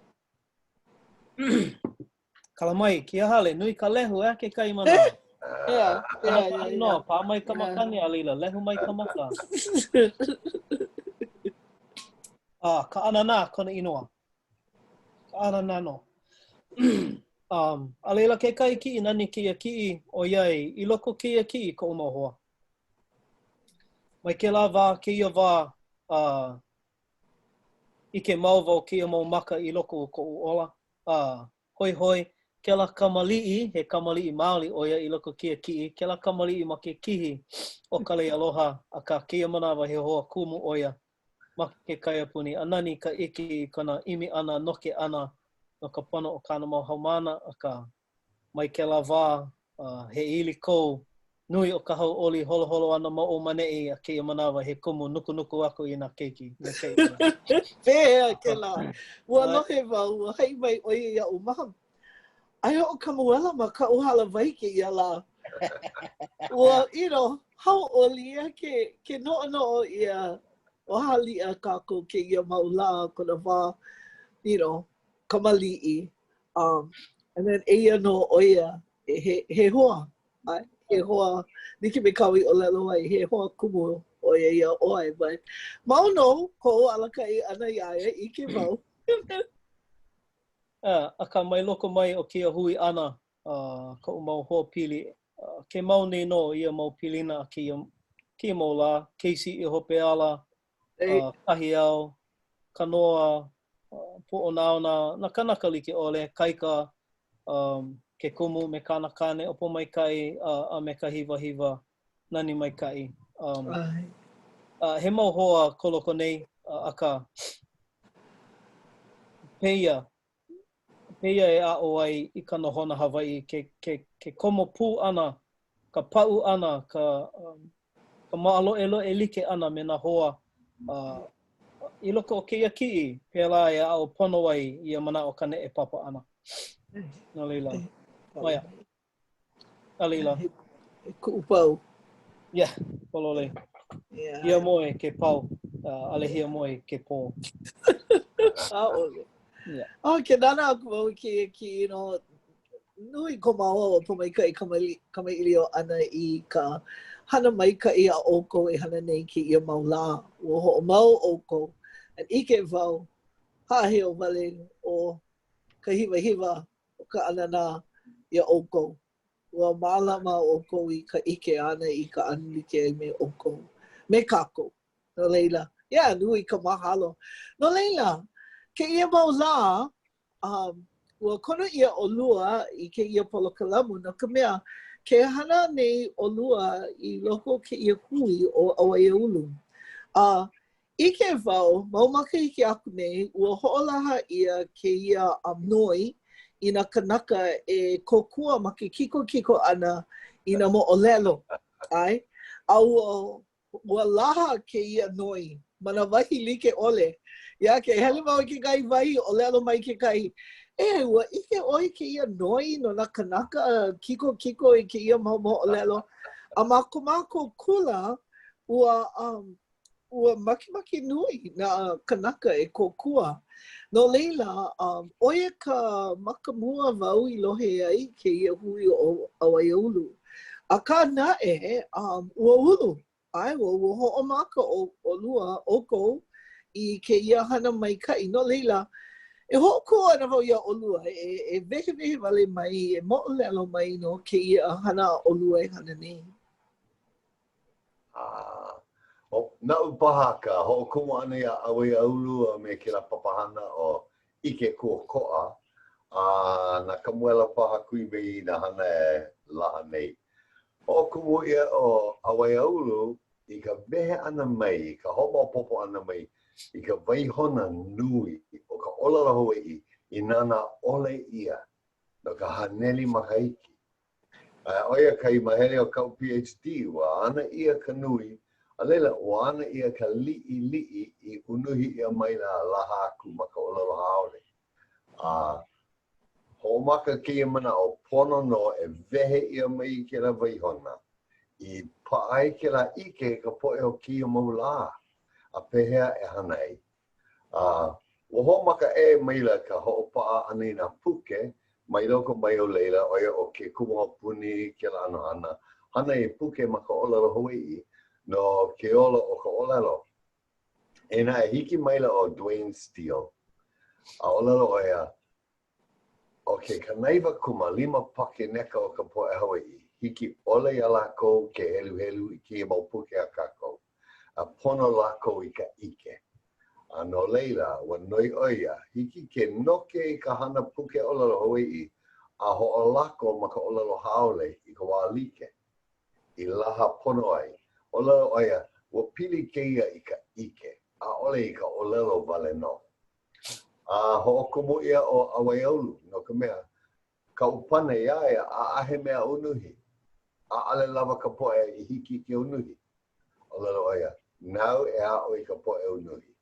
Kala mai, kēia hale, nui ka lehu, eh, kekahi manawa. Yeah, yeah, yeah, yeah. No, pā mai ka makani, a laila, lehu mai ka maka. Ah, ka ʻananā kona inoa. Ka ʻananā nō. um, a laila kekahi kiʻi nani kēia kiʻi, ʻoiai, i loko kēia kiʻi koʻu mau hoa. Mai kēlā wā kēia wā, a ʻike mau wau kēia mau maka i loko o koʻu ola, a hoihoi kēlā kamaliʻi, he kamaliʻi maoli ʻo ia i loko kēia kiʻi, kēlā kamaliʻi ma ke kihi o ka lei aloha, akā kēia manawa he hoa kumu ʻo ia ma ke kaiapuni, a nani ka ʻike i kona ʻimi ʻana, noke ʻana no ka pono o kāna mau haumāna, akā mai kēlā wā, he ili kou nui o ka hauʻoli holoholo ana ma ʻō ma ʻaneʻi a kēia manawa he kumu nukunuku aku i nā keiki me kēia. Pehea kēlā? Ua lohe wau, ua haʻi mai ʻo ia iaʻu, Mom, aia ʻo Kamuela ma kaʻu hālāwai kēia lā. Ua, you know, hauʻoli ia ke, ke noʻonoʻo ʻia, ua haliʻa kākou kēia mau lā, kona wā, you know, kamaliʻi. Um, and then eia nō ʻo ia, he, he hoa, ʻae, he hoa, like me kāu i ʻōlelo ai, he hoa kumu ʻo ia iā ʻoe, but mau nō koʻu alakaʻi ʻana iā ia, ʻike wau. Uh, akā mai loko mai o kēia hui ʻana, uh, koʻu mau hoa pili, uh, ke mau nei nō ia mau pilina a kēia, kēia mau lā, Casey i hope ala, uh, Kahiau. Kanoa, Poʻonāona, nā kanaka like ʻole, Kaika, um, ke kumu me kāna kāne ʻo Pōmaikaʻi a, a me ka hiwahiwa nani maikaʻi. Um, uh, he mau hoa ko loko nei, uh, akā, pēia, pēia e aʻo ai i ka nohona Hawaiʻi, ke, ke, ke komo pū ʻana, ka paʻu ʻana, ka, um, ka māloʻeloʻe like ʻana me nā hoa, uh, i loko o kēia kiʻi, pēlā e aʻo pono ai ia manaʻo ka neʻepapa ʻana. No laila, oh yeah. A laila. He kuʻupau. Yeah, pololei. Yeah. Hiamoe ke pau, uh, ʻaʻole hiamoe ke pō. ʻAʻole. Yeah. Oh, ke nānā aku wau i kēia kiʻi, you know, nui ko māua ʻo Pōmaikaʻi kamaʻilio ʻana i ka hana maikaʻi a ʻoukou e hana nei kēia mau lā. Ua hoʻomau ʻoukou. A ʻike wau, haʻaheo wale ʻo ka hiwahiwa o ka ʻananā iā ʻoukou. Ua mālama ʻoukou i ka ʻike āna i kaʻana like ai me ʻoukou, me kākou. No laila, yeah, nui ka mahalo. No laila, kēia mau lā, um, ua kono ʻia ʻolua i kēia polokalamu no ka mea, ke hana nei ʻolua i loko o kēia hui ʻo Awaiaulu. A uh, ʻike wau, mau makahiki aku nei, ua hoʻolaha ʻia kēia um, noi i nā kanaka e kōkua ma ke kikokiko ʻana i nā moʻolelo. ʻAe? A ua Ua laha kēia noi ma nā wahi like ʻole. Yeah, ke hele wau i kekahi wahi, ʻōlelo mai kekahi, E, ua ʻike ʻoe i kēia noi no nā kanaka kikokiko i kēia mau moʻolelo. A ma ko mākou kula, ua, um, ua makemake nui nā kanaka e kōkua. No laila, um, ʻo ia ka makamua wau i lohe ai kēia hui ʻo Awaiaulu. Akā naʻe, um, ua ulu, ʻae, ua, ua hoʻomaka ʻo, ʻolua, ʻoukou, i kēia hana maikaʻi. No laila, e hoʻokō ana wau iā ʻolua, e, e wehewehe wale mai, e moʻolelo mai no kēia hana a ʻolua e hana nei. Ah, ʻo, naʻu paha ka hoʻokumu ʻana iā Awaiaulu a me kēlā papahana ʻo ʻIke Kūʻokoʻa, a na Kamuela paha Kuiwei i nā hana e laha nei. Hoʻokumu ʻia ʻo Awaiaulu i ka wehe ʻana mai, i ka hoʻomaopopo ʻana mai i ka waihona nui o ka ʻōlelo Hawaiʻi i nānā ʻole ʻia no ka haneli makahiki. A ʻo ia kahi mahele o kaʻu PhD, ua ana ʻia ka nui, a laila, ua ana ʻia ka liʻiliʻi i unuhi ʻia maila a laha aku ma ka ʻōlelo haole. A hoʻomaka kēia manaʻo, pono nō e wehe ʻia mai kēlā waihona i paʻa ai kēlā ʻike i ka poʻe o kēia mau lā, a pehea e hana ai. A ua hoʻomaka ʻē maila ka hoʻopaʻa ʻana i nā puke mai loko mai o laila, ʻo ia ʻo ke kumu aupuni kēlā ʻano hana, hana i puke ma ka ʻōlelo Hawaiʻi no ke ola o ka ʻōlelo. Eia naʻe, hiki maila ʻo Dwayne Steele, a ʻōlelo ʻo ia, ʻO ke 95 pakeneka o ka poʻe Hawaiʻi, hiki ʻole iā lākou ke heluhelu i kēia mau puke a kākou, a pono lākou i ka ʻike. A no laila, ua noi ʻo ia, hiki ke noke i ka hana puke ʻōlelo Hawaiʻi a hoʻolako ma ka ʻōlelo haole i ka wā like, i laha pono ai. ʻŌlelo ʻo ia, ua pili kēia i ka ʻike, ʻaʻole i ka ʻōlelo wale nō. A hoʻokumu ʻia ʻo Awaiaulu, no ka mea, kaʻu pane iā ia, ʻaʻahe mea unuhi. ʻAʻole lawa ka poʻe i hiki ke unuhi. ʻŌlelo ʻo ia, nāu e aʻo i ka poʻe unuhi.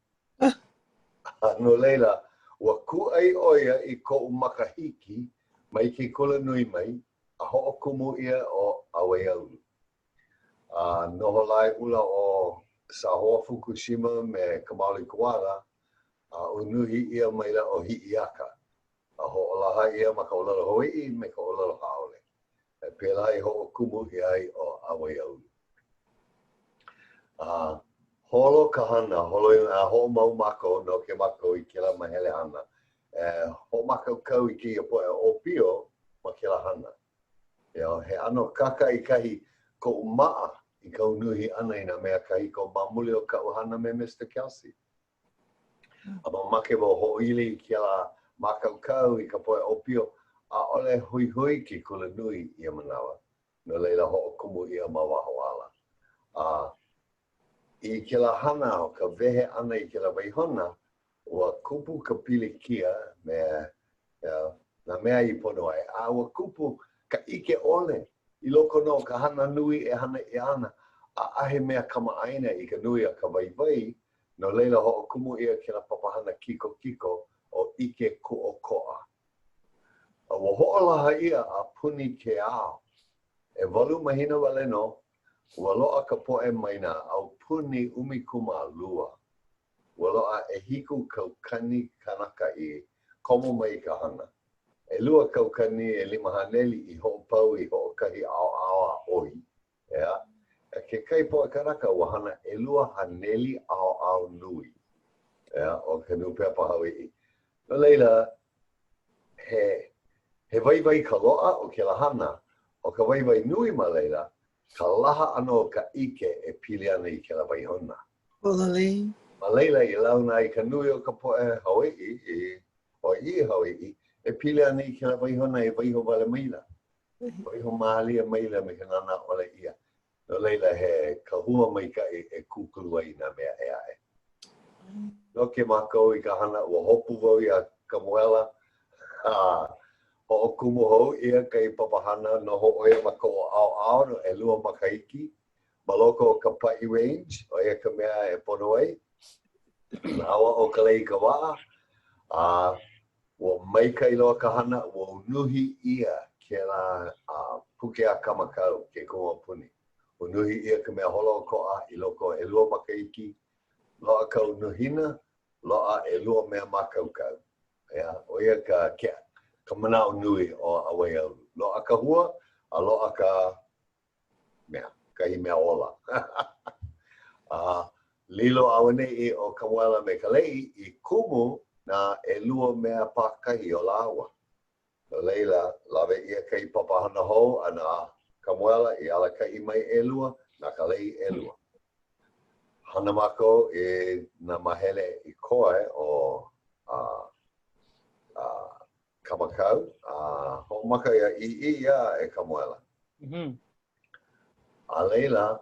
A no laila, ua kūʻai ʻo ia i koʻu makahiki mai ke kulanui mai a hoʻokumu ʻia ʻo Awaiaulu. A noho laeʻula ʻo Sahoa Fukushima me Kamaole Kuwada, a unuhi ʻia maila ʻo Hiʻiaka, a hoʻolaha ʻia ma ka ʻōlelo Hawaiʻi me ka ʻōlelo haole. A pēlā i hoʻokumu ʻia ai ʻo Awaiaulu. A holo ka hana, holo a hoʻomau mākou noke mākou i kēlā mahele hana e hoʻomākaukau i kēia poʻe ʻōpio ma kēlā hana. He ʻano kākaʻikahi koʻu maʻa i ka unuhi ʻana i nā mea kahiko ma muli o kaʻu hana me Mister Kelsey. A mamake wau hoʻoili i kēlā mākaukau i ka poʻe ʻōpio, ʻaʻole hoihoi ke kulanui i ia manawa, no laila hoʻokumu ʻia ma waho ala. A i kēlā hana o ka wehe ʻana i kēlā waihona, ua kupu ka pilikia me nā mea i pono ai, a ua kupu ka ʻike ʻole i loko nō o ka hana nui e hana ʻia ana, ʻaʻahe mea kamaʻāina i ka nui o ka waiwai, no laila hoʻokumu ʻia kēlā papahana kikokiko ʻo ʻIke Kūʻokoʻa. A ua hoʻolaha ʻia a puni ke ao. ʻEwalu mahina wale nō, ua loaʻa ka poʻe mai nā aupuni 12. Ua loaʻa 7,000 kanaka i komo mai i ka hana. 2500 i hoʻopau i hoʻokahi ʻaoʻao a ʻoi. ʻEā, a kekahi poʻe kanaka ua hana 200 ʻaoʻao nui, ʻeā, o ka nūpepa Hawaiʻi. No laila, he, he waiwai ka loaʻa o kēlā hana. ʻO ka waiwai nui ma laila, ka laha ʻana o ka ʻike e pili ana i kēlā waihona. ʻOlolei. Ma laila i launa ai ka nui o ka poʻe Hawaiʻi, i ʻōiwi Hawaiʻi, e pili ana i kēlā waihona e waiho wale maila. Waiho mālie maila me ka nānā ʻole ʻia. No laila, he kahua maikaʻi e kūkulu ai i nā mea ʻē aʻe. Noke mākou i ka hana, ua hopu wau iā Kamuela, a hoʻokumu hou ʻia kahi papahana noho ʻo ia ma koʻu ʻaoʻao no ʻelua makahiki ma loko o ka paʻi range, ʻo ia ka mea e pono ai. Lawa ʻo Kalei i ka waʻa, a ua maikaʻi loa ka hana, ua unuhi ʻia kēlā puke a Kamakau, ke kumu aupuni. Unuhi ʻia ka mea holoʻokoʻa i loko o ʻelua makahiki, loaʻa ka unuhina, loaʻa ʻelua mea mākaukau. ʻEā, ʻo ia ka, ka manaʻo nui o Awaiaulu. Loaʻa ka hua, a loaʻa ka mea, kahi mea ola. A lilo auaneʻi ʻo Kamuela me Kalei i kumu na ʻelua mea pākahi o lāua. No laila, lawe ʻia kahi papahana hou a na Kamuela i alakaʻi mai ʻelua, na Kalei ʻelua. Hana mākou i nā māhele i koe o a, a, Kamakau, a hoʻomaka iā ʻĪʻī iā e Kamuela. Mm -hmm. A laila,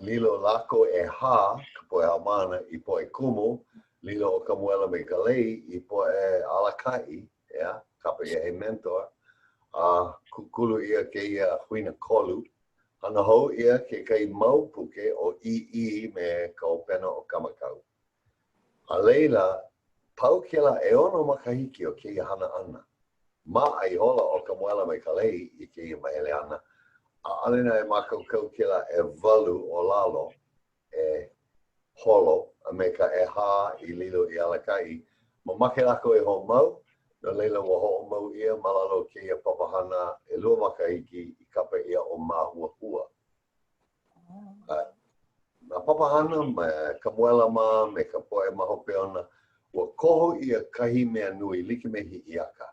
lilo lākou ʻehā, ka poʻe haumāna, i poʻe kumu, lilo ʻo Kamuela me Kalei i poʻe alakaʻi, ʻeā, kapa ʻia he mentor, a kūkulu ʻia kēia huina kolu. Hana hou ʻia kekahi mau puke ʻo ʻĪʻī me ka hopena o Kamakau. A laila, pau kēlā ʻeono makahiki o kēia hana ʻana. Maʻa ihola ʻo Kamuela me Kalei i kēia mahele ʻana, ʻaʻole naʻe mākaukau kēlā ʻewalu o lalo e holo a me ka ʻehā i lilo i alakaʻi. Mamake lākou e hoʻomau, no laila ua hoʻomau ʻia ma lalo o kēia papahana ʻelua makahiki i kapa ʻia ʻo Māhuahua. Nā papahana me Kamuela mā me ka poʻe ma hope ona, ua koho ʻia kahi mea nui like me Hiʻiaka,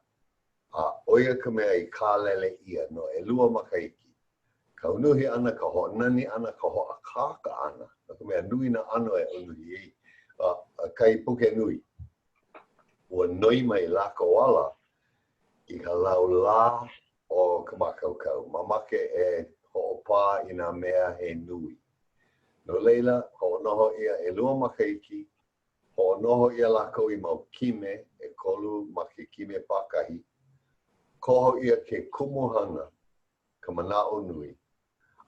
a ʻo ia ka mea i kālele ʻia no ʻelua makahiki, ka unuhi ʻana, ka hoʻonani ʻana, ka hoʻākāka ʻana, no ka mea nui nā ʻano e unuhi ai a kahi puke nui. Ua noi mai lākou ala i ka laulā o ka mākaukau, mamake e hoʻopā i nā mea he nui. No laila, hoʻonoho ʻia ʻelua makahiki, hoʻonoho ʻia lākou i mau kime, ʻekolu ma ke kime pākahi, koho ʻia ke kumuhana, ka manaʻo nui,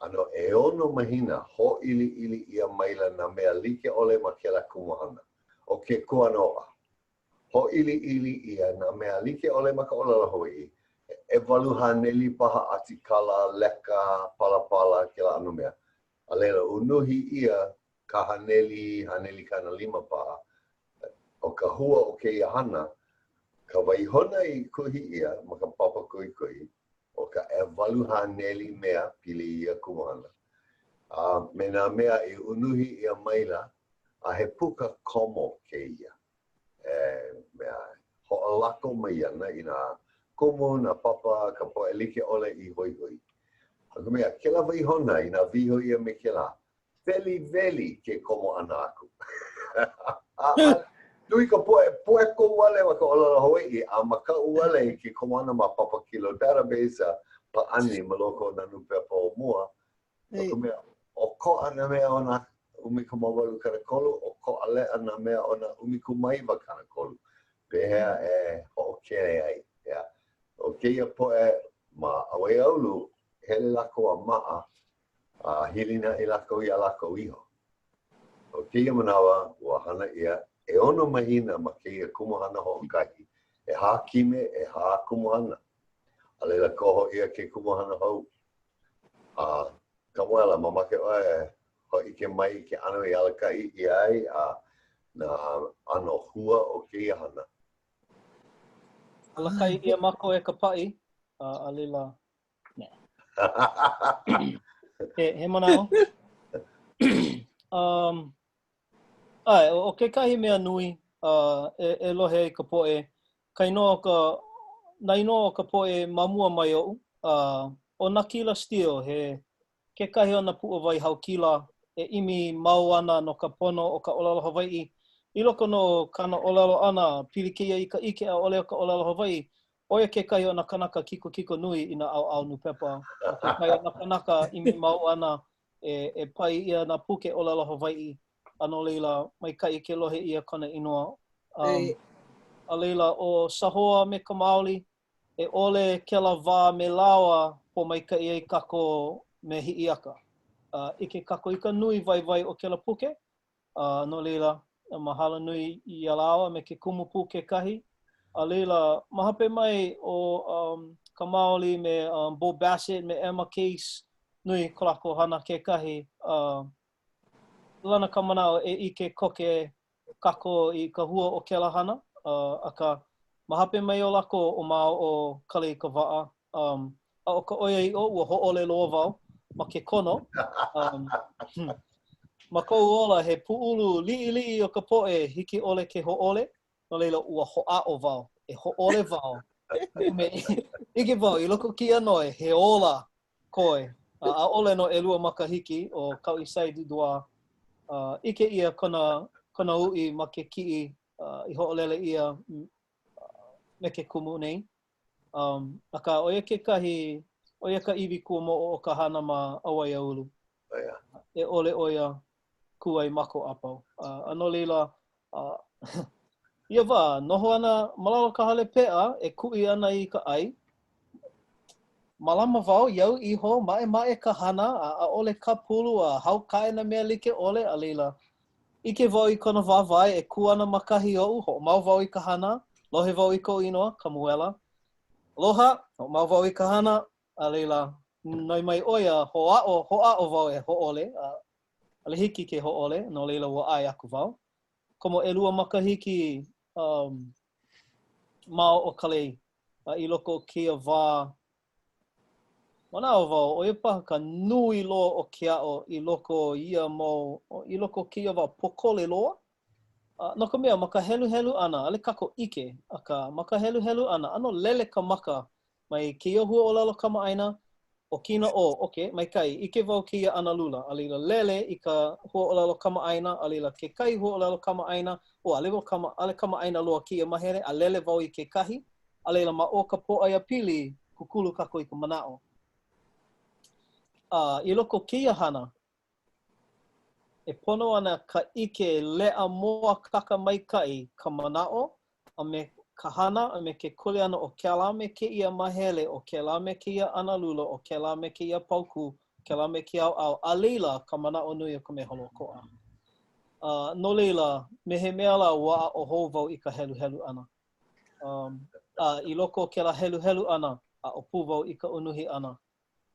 a no ʻeono mahina, hōʻiliʻili ʻia maila nā mea like ʻole ma kēlā kumuhana, ʻo ke kuanoʻa, Hōʻiliʻili ʻia nā mea like ʻole ma ka ʻōlelo Hawaiʻi, he 800 paha ʻatikala, leka, palapala, kēlā ʻano mea. A laila, unuhi ʻia ka haneli, haneli 50 paha. ʻO ka hua o kēia hana, ka waihona i kuhi ʻia ma ka papa kuhikuhi, ʻo ka 800 mea pili i ia kumuhana, a me nā mea i unuhi ʻia maila, a he puka komo kēia. e mea hoʻolako mai ana i nā kumu, nā papa, ka poʻe like ʻole i hoihoi. No ka mea, kēlā waihona, inā waiho ʻia me kēlā. Weliweli ke komo ʻana aku. A nui ka poʻe poeko wale ma ka ʻōlelo Hawaiʻi a makaʻu wale i ke komo ʻana ma Papakilo Database a pāʻani ma loko o nā nūpepa o mua. No ka mea, ʻokoʻa nā mea o nā 1830, ʻokoʻa leʻa nā mea o nā 1930. Pehea e hoʻokele ai? ʻEā, ʻo kēia poʻe ma Awaiaulu, hele lākou a maʻa a hilinaʻi lākou iā lākou iho. ʻO kēia manawa, ua hana ʻia ʻeono mahina ma kēia kumuhana hoʻokahi, ʻehā kime, ʻehā kumuhana. A laila koho ʻia ke kumuhana hou. A Kamuela, mamake ʻoe e hōʻike mai i ke ʻano i alakaʻi ʻia ai a nā ʻano hua o kēia hana. Alakaʻi ʻia mākou e ka paʻi, a laila, he, he manaʻo. Um, ʻae, ʻo kekahi mea nui uh, e, e lohe ai ka poʻe, ka inoa o ka, nā inoa o ka poʻe ma mua mai oʻu, uh, ʻo Nakila Steele, he kekahi o nā puʻuwai haukila e ʻimi mau ana no ka pono o ka ʻōlelo Hawaiʻi. I loko nō o kāna ʻōlelo ʻana, pili kēia i ka ʻike ʻaʻole o ka ʻōlelo Hawaiʻi, ʻo ia kekahi o nā kanaka kikokiko nui i nā ʻaoʻao nūpepa. ʻO kekahi o nā kanaka ʻimi mau ana e, e paʻi ʻia nā puke ʻōlelo Hawaiʻi, a no laila, maikaʻi ke lohe ʻia kona inoa. Um, a laila, ʻo Sahoa me ka Maoli, e ʻole kēlā wā me lāua pōmaikaʻi ai kākou me Hiʻiaka. Uh, ʻike kākou i ka nui waiwai o kēlā puke, uh, no laila, mahalo nui iā lāua me ke kumu pū kekahi. A laila, ma hope mai o um, ka Maoli me um, Bo Bassett me Emma Case, nui ko lākou hana kekahi. Uh, lana ka manaʻo e ʻike koke kākou i ka hua o kēlā hana, uh, akā, ma hope mai o lākou ʻo māua ʻo Kalei Kawaʻa, um, a ʻo ka ʻoiaʻiʻo, ua hōʻole loa wau ma ke kono. Um, ma koʻu ola, he pūʻulu liʻiliʻi o ka poʻe hiki ʻole ke hōʻole, no laila, ua hoʻāʻo wau, e hōʻole wau. ʻIke wau, i loko o kēia noi, he ola koe, a ʻaʻole no ʻelua makahiki ʻo Kauʻi Sai Dudoit, uh, ʻike ʻia kona, kona uʻi ma ke kiʻi uh, i hoʻolele ʻia me ke kumu nei. Um, akā, ʻo ia kekahi, ʻo ia ka iwi kuamoʻo o ka hana ma Awaiaulu. Oh, yeah. E ʻole ʻo ia kū ai mākou a pau. Uh, a no laila, uh, ia wā, noho ana ma lalo ka hale peʻa e kuʻi ana i ka ʻai. Mālama wau iaʻu iho, maʻemaʻe ka hana, a ʻaʻole kāpulu a haukaʻe nā mea like ʻole, a laila, ʻike wau i kona wāwae e kū ana ma kahi oʻu, hoʻomau wau i ka hana, lohe wau i koʻu inoa, Kamuela. Aloha, hoʻomau wau i ka hana, a laila, noi mai ʻo ia, hoʻāʻo, hoʻāʻo wau e hōʻole, a ʻaʻole hiki ke hōʻole, no laila ua ʻae aku wau. Komo ʻelua makahiki um, ma o Kalei, a i loko o kēia wā, manaʻo wau, ʻo ia paha ka nui loa o ke aʻo i loko o ia mau, i loko o kēia wā pōkole loa. Uh, no ka mea, ma ka heluhelu ʻana, ʻaʻole kākou ʻike, akā, ma ka heluhelu ʻana, ʻano lele ka maka mai kēia huaʻōlelo kamaʻāina, ʻokina ʻo, okay, maikaʻi, ʻike wau kēia analula, a laila lele i ka huaʻōlelo kamaʻāina, a laila kekahi huaʻōlelo kamaʻāina, ʻo, ʻaʻole wau kama, ʻaʻole kamaʻāina loa kēia mahele, a lele wau i kekahi, a laila ma o ka pōʻaiapili, kūkulu kākou i ka manaʻo. A i loko o kēia hana, e pono ana ka ʻike leʻa mōakāka maikaʻi ka manaʻo a me ka hana a me ke kuleana o kēlā me kēia mahele o kēlā me kēia analula o kēlā me kēia paukū, kēlā me kēia ʻaoʻao, a laila ka manaʻo nui o ka mea holoʻokoʻa. A no laila, me he mea lā ua aʻo hou wau i ka heluhelu ʻana. Um, a i loko o kēlā heluhelu ʻana, aʻo pū wau i ka unuhi ʻana.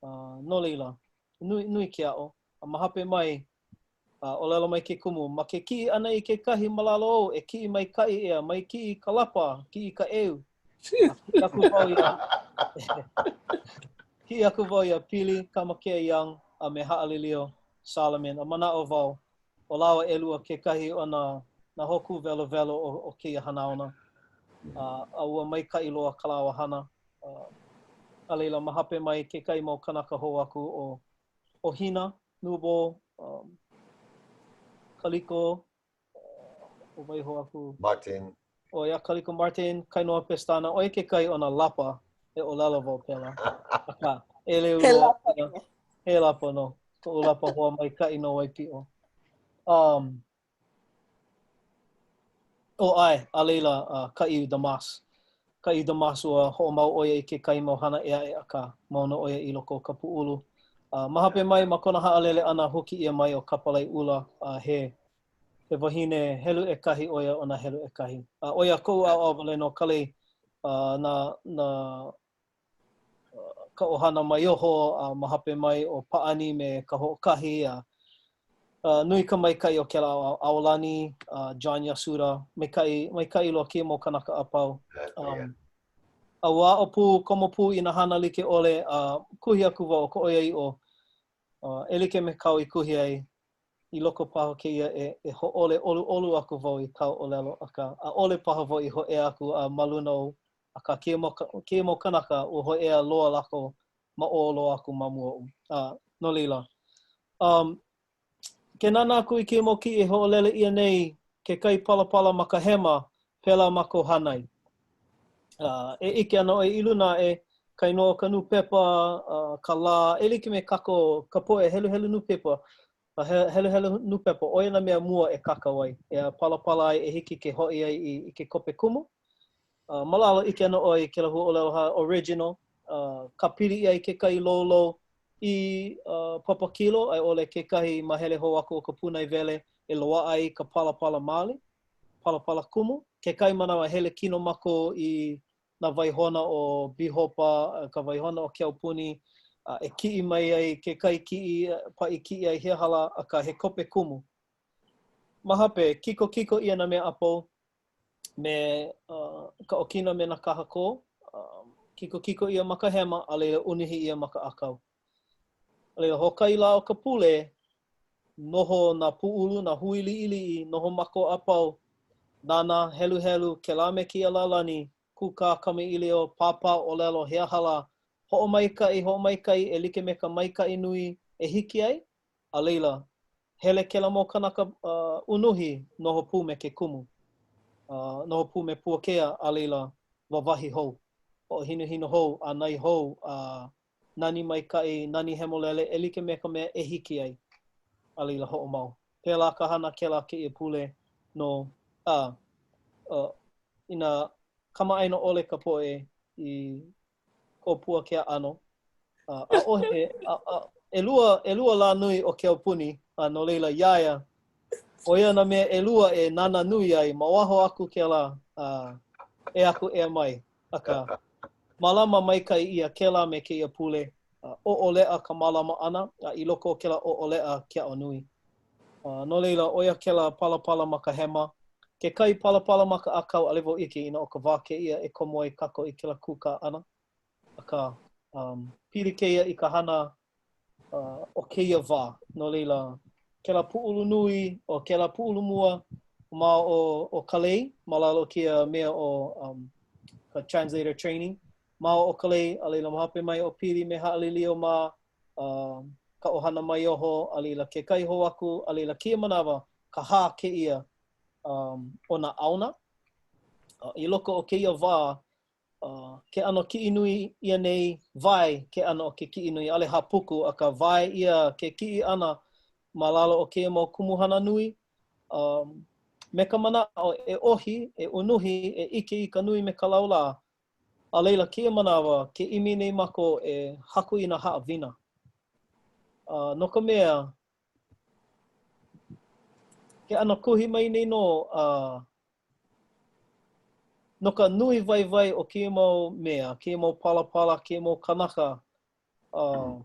Uh, no laila, nui, nui ke aʻo. A ma hope mai, a ʻōlelo mai ke kumu, ma ke kiʻi ʻana i kekahi ma lalo ou, e kiʻi maikaʻi ʻeā, mai kiʻi i ka lapa, kiʻi i ka ʻeu. A kiʻi aku wau iā, kiʻi aku wau iā Pili Kamakea Young a me Haʻalilio Solomon, a manaʻo wau, ʻo lāua ʻelua kekahi o nā, nā hōkū welowelo o, o kēia hanauna. A, a ua maikaʻi loa kā lāua hana. A laila, ma hope mai kekahi mau kanaka hou aku ʻo, ʻo Hina Nūbō, um. Kaliko, ʻo wai hou aku? Martin. ʻO ia Kaliko Martin, Kainoa Pestana, ʻo ia kekahi o nā lapa e ʻōlelo wau pēlā. Akā, ʻeleu He loa. lapa nō. He lapa nō. Koʻu lapa hoa maikaʻi no Waipiʻo. Um, oh, ʻae, a laila, uh, Kaʻiu Damas. Kaʻiu Damas, ua hoʻomau ʻo ia i kekahi mau hana ʻē aʻe, akā, mau nō ʻo ia i loko o ka pūʻulu. Uh, ma hope mai, ma kona haʻalele ʻana, huki ʻia mai ʻo Kapalaiʻula, a he he wahine helu ʻekahi ʻo ia o nā helu ʻekahi. A ʻo ia koʻu ʻaoʻao wale nō, Kalei, uh, na, na ka ʻohana Maioho a ma hope mai ʻo Pāʻani me ka hoʻokahi a uh, nui ka maikaʻi o kēlā ʻaoʻao, Aolani, uh, John Yasuda, maikaʻi, maikaʻi loa kēia mau kanaka a pau. Um, a ua aʻo pū, komo pū i nā hana like ʻole, a uh, kuhi aku wau ʻo ka ʻoiaʻiʻo, uh, e like me kāu i kuhi ai, i loko paha o kēia e, e hōʻole ʻoluʻolu aku wau i kāu ʻōlelo, akā, ʻaʻole paha wau i hōʻea aku a ma luna ou, akā, kēia mau, kēia mau kanaka, ua hōʻea loa lākou ma ʻō loa aku ma mua oʻu. A, no laila, um, ke nānā aku i kēia mau kiʻi e hoʻolele ʻia nei kekahi palapala ma ka hema, pēlā mākou hānai. Uh, e ʻike ana ʻoe i luna aʻe, ka inoa o ka nūpepa, uh, ka lā, e like me kākou, ka poʻe heluhelu nūpepa, a he, heluhelu nūpepa, ʻo ia nā mea mua e kākau ai, e palapala ai e hiki ke hoʻi ai i, i ke kope kumu. Uh, ma lalo ʻike ana ʻoe i kēlā huaʻōlelo hā original, uh, kāpili ʻia i kekahi loulou i uh, Papakilo, a i ʻole kekahi mahele hou aku o ka pūnaewele e loaʻa ai ka palapala maoli. palapala kumu. Kekahi manawa hele kino mākou i nā waihona o Bīhopa, ka waihona o ke aupuni, a e kiʻi mai ai kekahi kiʻi, paʻi kiʻi ai he aha lā, akā he kope kumu. Ma hope, kikokiko ʻia nā mea a pau me ka ʻokina me nā kahakō, kikokiko ʻia ma ka hema, a laila unuhi ʻia ma ka ʻākau. A laila, hoʻokahi lā o ka pule, noho nā pūʻulu, nā hui liʻiliʻi, noho mākou a pau, nānā, heluhelu, kēlā me kēia lālani, kūkā, kamaʻilio, pāpā ʻōlelo, he aha lā, hoʻomaikaʻi, hoʻomaikaʻi e like me ka maikaʻi nui e hiki ai, a laila, hele kēlā mau kanaka uh, unuhi, noho pū me ke kumu, uh, noho pū me Puakea, a laila, wāwahi hou, hoʻohinohino hou, ʻānai hou, a uh, nani maikaʻi, nani hemolele, e like me ka mea e hiki ai. A laila hoʻomau. Pēlā ka hana kēlā kēia pule no, a, uh, inā kamaʻāina ʻole ka poʻe i ko Puakea ʻano, a, ʻaʻohe, a, a, ʻelua, ʻelua lā nui o ke aupuni, a no laila iā ia, ʻo ia nā mea ʻelua e nānā nui ai ma waho aku kēlā, a, e aku ea mai. Akā, mālama maikaʻi ʻia kēlā me kēia pule, a ʻoʻoleʻa ka mālama ʻana, a i loko o kēlā ʻoʻoleʻa ke aʻo nui. A no laila, ʻo ia kēlā palapala ma ka hema. Kekahi palapala ma ka ʻākau, ʻaʻole wau ʻike inā ʻo ka wā kēia e komo ai kākou i kēlā kūkā ʻana. Akā, um, pili kēia i ka hana uh, o kēia wā. No laila, kēlā pūʻulu nui, o kēlā pūʻulu mua ma o, o Kalei, ma lalo o kēia mea o um, ka translator training, ma o Kalei, a laila ma hope mai o Pili me Haʻalilio ma uh, ka ʻohana Maioho, a laila kekahi hou aku, a laila kēia manawa, ka hā kēia um, o nā ʻaona. Uh, I loko o kēia wā, ke ʻano kiʻi nui ʻia nei, wae ke ʻano o ke kiʻi nui, ʻaʻole hāpuku, akā wae ʻia ke kiʻi ʻana ma lalo o kēia mau kumuhana nui, um, me ka manaʻo e ʻohi, e unuhi, e ʻike i ka nui me ka laulā. A laila, kēia manawa, ke ʻimi nei mākou e haku i nā haʻawina. Uh, no ka mea, ke ʻano kuhi mai nei nō, uh, No ka nui waiwai o kēia mau mea, kēia mau palapala, kēia mau kanaka, uh,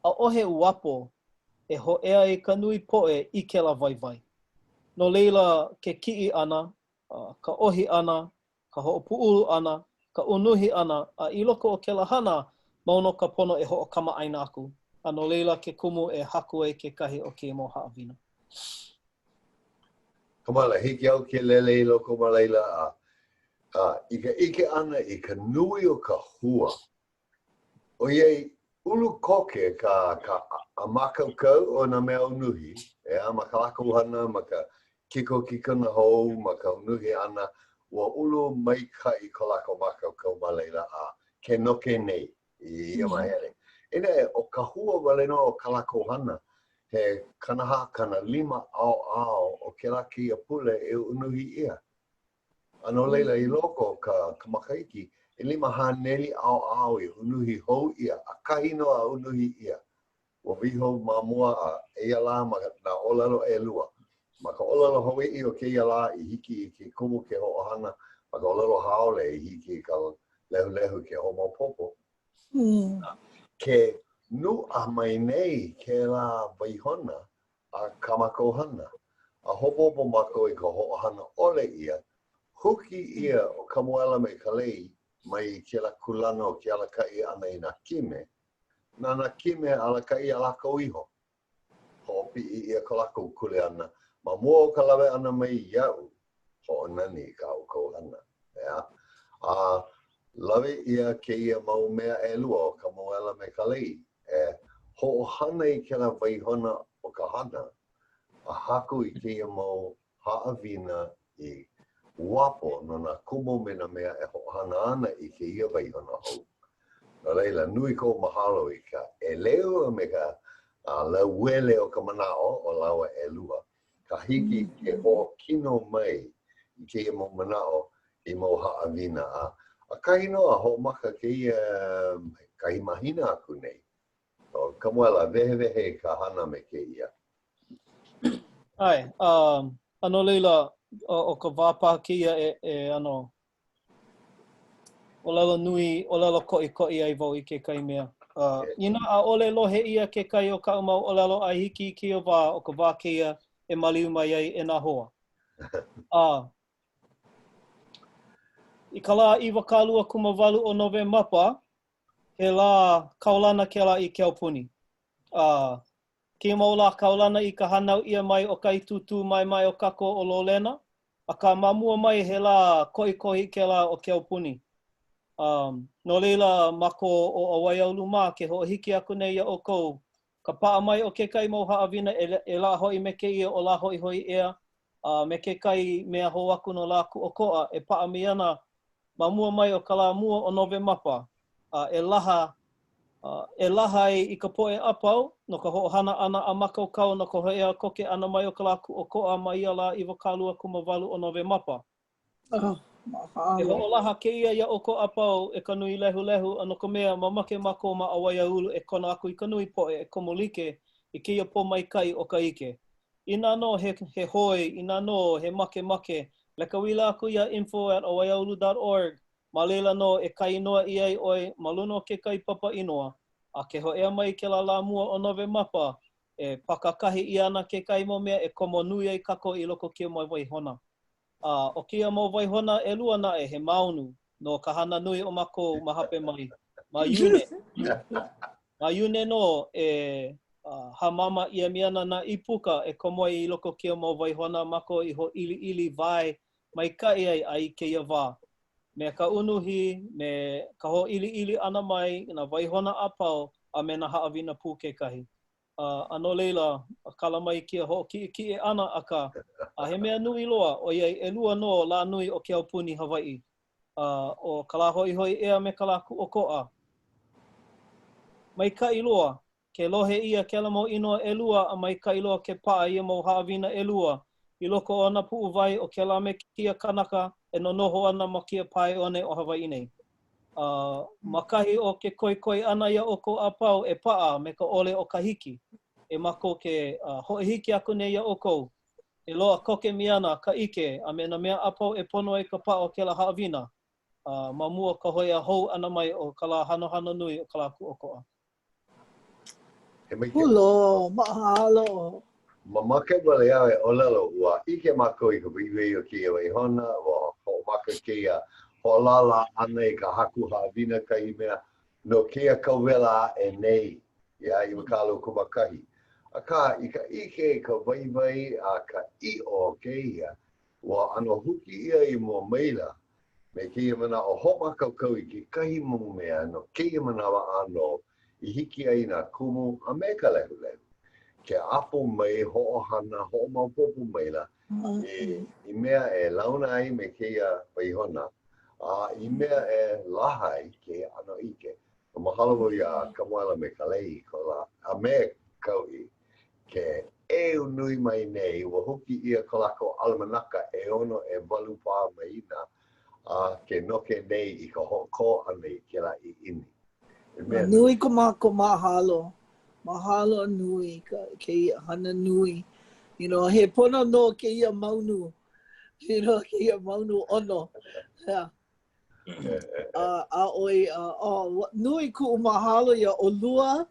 ʻaʻohe uapo e hōʻea ai ka nui poʻe i kēlā waiwai. No laila ke kiʻi ʻana, uh, ka ʻohi ʻana, ka hoʻopūʻulu ʻana, ka unuhi ʻana, a i loko o kēlā hana, mau nō ka pono e hoʻokamaʻāina aku, a no laila ke kumu e haku ai kekahi o kēia mau haʻawina. Kamala, hiki iaʻu ke lele i loko ma laila a, a i ka ʻike ʻana i ka nui o ka hua, ʻoiai ulu koke ka, ka a mākaukau o nā mea unuhi. ʻEā, ma kā lākou hana, ma ka kikokikona hou, ma ka unuhi ʻana, ua ulu maikaʻi ko lākou mākaukau ma laila a ke noke nei i ia māhele. Inā ʻo ka hua wale nō o kā lākou hana, he 40, 50 ʻaoʻao o kēlā kēia pule e unuhi ʻia. A no laila, i loko o ka, ka makahiki, 500 ʻaoʻao i unuhi hou ʻia, ʻakahi nō a unuhi ʻia. Ua waiho ma mua a eia lā ma nā ʻōlelo ʻelua. Ma ka ʻōlelo Hawaiʻi o kēia lā i hiki i ke kumu ke hoʻohana, ma ka ʻōlelo haole i hiki i ka lehulehu ke hoʻomaopopo. Ke nuʻa mai nei kēlā waihona a kā mākou hana, a hopohopo mākou i ka hoʻohana ʻole ʻia, huki ʻia ʻo Kamuela me Kalei mai kēlā kūlana o ke alakaʻi ʻana i nā kime, Na nā kime alakaʻi iā lākou iho. Hoʻopiʻi ʻia ko lākou kuleana ma mua o ka lawe ʻana mai iaʻu, hoʻonani i kā ʻoukou hana, ʻeā? A lawe ʻia kēia mau mea ʻelua ʻo Kamuela me Kalei e hoʻohana i kēlā waihona o ka hana a haku i kēia mau haʻawina i uapo no nā kumu me nā mea e hoʻohana ana i kēia waihona hou. No laila, nui koʻu mahalo i ka ʻeleu a me ka lauele o ka manaʻo o lāua ʻelua, ka hiki ke hoʻokino mai i kēia mau manaʻo i mau haʻawina. A ʻakahi nō a hoʻomaka kēia kahi mahina aku nei. ʻO Kamuela, wehewehe i ka hana me kēia. ʻAe, a no laila, ʻo ka wā paha kēia e, e ʻano ʻōlelo nui, ʻōlelo koʻikoʻi ai wau i kekahi mea. Uh, inā ʻaʻole lohe ʻia kekahi o kaʻu mau ʻōlelo a hiki i kēia wā, ʻo ka wā kēia e maliu mai ai e nā hoa. A i ka lā 28 o Nowemapa, He lā kaulana kēlā i ke aupuni. A, kēia mau lā kaulana i ka hānau ʻia mai o kahi tūtū maemae o kākou ʻo Lolena, akā ma mua mai he lā koʻikoʻi kēlā o ke aupuni. A, no laila mākou ʻo Awaiaulu mā ke hoʻohiki aku nei iā ʻoukou ka paʻa mai o kekahi mau haʻawina e, e laʻa hoʻi me kēia ʻo Lā Hoʻihoʻi Ea a me kekahi mea hou aku no Lā Kūʻokoʻa e paʻa mai ana ma mua mai o ka lā mua o Nowemapa, a e laha e laha ai i ka poʻe a pau no ka hoʻohana ʻana a mākaukau no ka hōʻea koke ʻana mai o ka Lā Kūʻokoʻa ma ia lā 28 o Nowemapa. Oh, E hoʻolaha kēia iā ʻoukou a pau e ka nui lehulehu, a no ka mea, mamake mākou ma Awaiaulu e kono aku i ka nui poʻe e komo like i kēia pōmaikaʻi o ka ʻike. Inā nō he, he hoi, inā nō he makemake, leka uila aku iā info at awaiaulu dot org, ma laila nō e kāinoa ʻia ai ʻoe ma luna o kekahi papa inoa, a ke hōʻea mai kēlā lā mua o Nowemapa, e pākākahi ʻia ana kekahi mau mea e komo nui ai kākou i loko o kēia mau waihona. A ʻo kēia mau waihona ʻelua naʻe he māunu no ka hana nui o mākou ma hope mai, ma Iune. Ma Iune nō e hāmama ʻia mai ana nā ʻīpuka e komo ai i loko o kēia mau waihona a mākou i hōʻiliʻili wae maikaʻi ai a i kēia wā. Me ka unuhi, me ka hōʻiliʻili ʻana mai i nā waihona a pau a me nā haʻawina pū kekahi. A no laila, kala mai kēia hoʻokiʻekiʻe ʻana, akā, a he mea nui loa, ʻoiai ʻelua nō lā nui o ke aupuni Hawaiʻi, a ʻo ka lā hoʻihoʻi ea me ka lā kūʻokoʻa. Maikaʻi loa ke lohe ʻia kēlā mau inoa ʻelua a maikaʻi loa ke paʻa ia mau haʻawina ʻelua i loko o nā puʻuwai o kēlā me kēia kanaka e nonoho ana ma kēia pae one o Hawaiʻi nei. A ma kahi o ke koikoi ʻana iā ʻoukou a pau e paʻa me ka ʻole o ka hiki, e mākou ke hoʻohiki aku nei iā ʻoukou, e loaʻa koke mai ana ka ʻike a me nā mea a pau e pono ai ka paʻa o kēlā haʻawina, a ma mua o ka hōʻea hou ʻana mai o ka lā hanohano nui o ka Lā Kūʻokoʻa. He maikaʻi. Holo, mahalo. Mamake wale au e ʻōlelo, ua ʻike mākou i ka waiwai o kēia waihona, ua hoʻomaka kēia hoʻolālā ʻana i ka haku haʻawina kahi mea no kēia kauwela aʻe nei, iā 21. Akā, i ka ʻike i ka waiwai a ka ʻiʻo o kēia, Ua ʻano huki ʻia i mua maila me kēia manaʻo hoʻomākaukau i kekahi mau mea no kēia manawa ʻānō i hiki ai nā kumu a me ka lehulehu. Ke ʻapo mai, hoʻohana, hoʻomaopopo maila i, i mea e launa ai me kēia waihona, a i mea e laha ai kēia ʻano ʻike. Mahalo wau iā Kamuela me Kalei ko lā, a me Kauʻi ke ʻeu nui mai nei, ua huki ʻia ko lākou ʻalemanaka ʻeono ʻewalu pā mahina a ke noke nei i ka hoʻokō ʻana i kēlā ʻiʻini. He mea nui. Nui ko mākou mahalo. Mahalo nui ka kēia hana nui. You know, he pono nō kēia maunu. You know, kēia maunu ʻono. Yeah. A, a ʻoi, uh, oh, nui kuʻu mahalo iā ʻolua,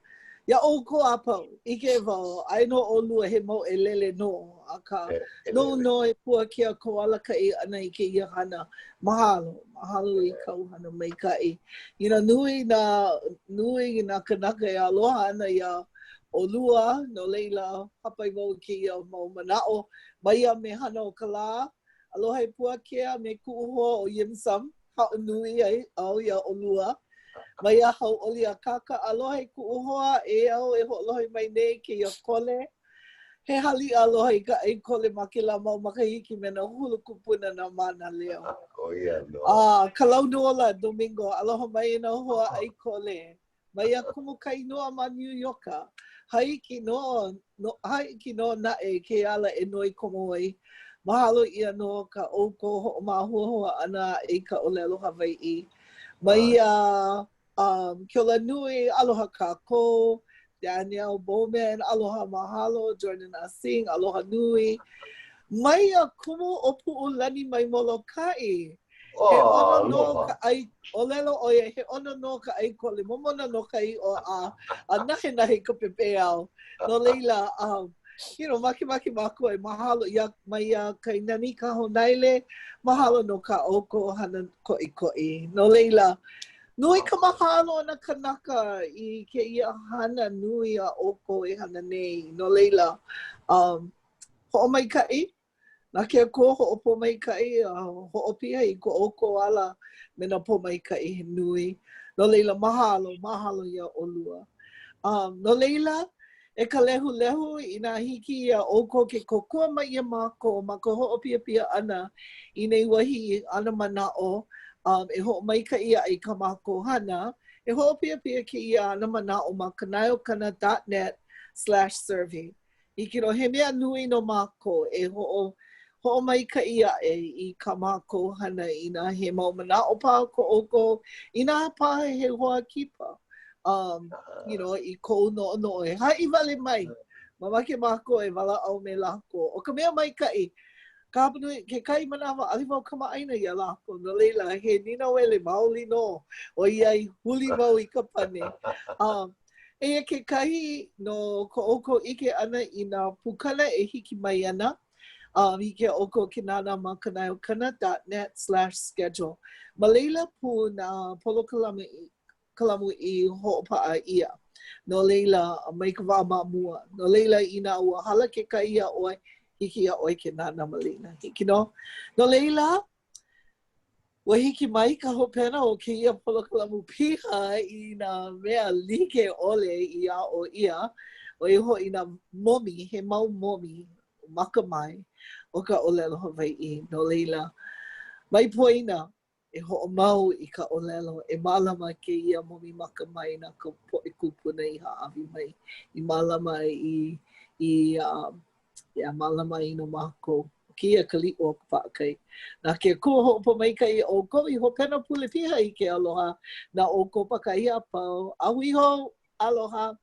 iā ʻoukou a pau. ʻIke wau, aia nō ʻolua he mau ʻelele nō, akā, nou nō e Puakea kou alakaʻi ʻana i kēia hana. Mahalo, mahalo i kau hana maikaʻi. You know, nui nā, nui nā kanaka e aloha ana iā ʻolua, no laila, hāpai wau i kēia mau manaʻo mai ia mehana o ka lā. Aloha e Puakea me kuʻu hoa ʻo Yim Sum, haʻo nui ai au iā ʻolua. Mai a hauʻoli akāka, aloha i kuʻu hoa e au e hoʻolohe mai nei kēia kole. He haliʻa aloha i ka ʻai kole ma kēlā mau makahiki me nā hulu kupuna nā mānaleo. ʻO ia nō. A, ka launuola, Domingo, aloha mai e nā hoa ʻai kole. Mai a Kumu Kainoa ma Niu Ioka. Hāiki nō, no, hāiki nō naʻe ke ala e noi komo ai. Mahalo ʻia nō kā ʻoukou hoʻomāhuahua ʻana aʻe i ka ʻōlelo Hawaiʻi. Mai a um, Keola Nui, aloha kākou. Danielle Bowman, aloha mahalo. Jordan Asing, aloha nui. Mai a Kumu o Puʻulani mai Molokaʻi. He ʻono nō ka ʻai, ʻōlelo ʻo ia, he ʻono nō ka ʻai kole, momona nō ka ʻiʻo a, a nahenahe ka pepeiao. No laila, um, you know, makemake mākou e mahalo iā, mai iā Kainani Kahonaele, mahalo no kā ʻoukou hana koʻikoʻi. No laila, nui ka mahalo o nā kanaka i kēia hana nui a ʻoukou e hana nei. No laila, um, hoʻomaikaʻi, Na ke Akua hoʻopōmaikaʻi a hoʻopiha i ko ʻoukou ala me nā pōmaikaʻi he nui. No laila, mahalo, mahalo iā ʻolua. Um, no laila, e ka lehulehu, inā hiki iā ʻoukou ke kōkua mai iā mākou ma ka hoʻopihapiha ʻana i nei wahi ana manaʻo um, e hoʻomaikaʻi aʻe i kā mākou hana, e hoʻopihapiha kēia ana manaʻo ma kanaeokana dot net slash survey. Hiki nō, he mea nui no mākou e hoʻo, hoʻomaikaʻi aʻe i kā mākou hana inā he mau manaʻo paha ko ʻoukou, inā paha he hoa kipa, um, you know, i kou noʻonoʻo e haʻi wale mai. Mamake mākou e walaʻau me lākou. ʻO ka mea maikaʻi, ka hapanui, kekahi manawa, ʻaʻole wau kamaʻāina iā lākou, no laila, he nīnauele maoli nō, ʻoiai huli wau i ka pane. Um, Eia kekahi no ko ʻoukou ʻike ʻana i nā pukana e hiki mai ana. Um, hiki iā ʻoukou ke nānā ma kanaeokana dot net slash schedule. Ma laila pū nā polokalamu i, kalamu i hoʻopaʻa ʻia. No laila, mai ka wā ma mua. No laila, inā ua hala kekahi iā ʻoe, hiki iā ʻoe ke nānā ma laila. Hiki nō. No laila, Ua hiki mai ka hopena o kēia polokalamu piha i nā mea like ʻole i aʻo ʻia, ʻo ia hoʻi nā momi, he mau momi makamae o ka ʻōlelo Hawaiʻi. No laila, mai poina e hoʻomau i ka ʻōlelo, e mālama kēia momi makamae na ka poʻe kūpuna i hāʻawi mai, i mālama i, i, um, Ia mālama ai no mākou. ʻO kēia ka liʻu o ka paʻakai. Na ke Akua hoʻopōmaikaʻi ʻoukou i hopena pule piha i ke aloha. Na ʻoukou pākahi a pau. A hui hou! Aloha!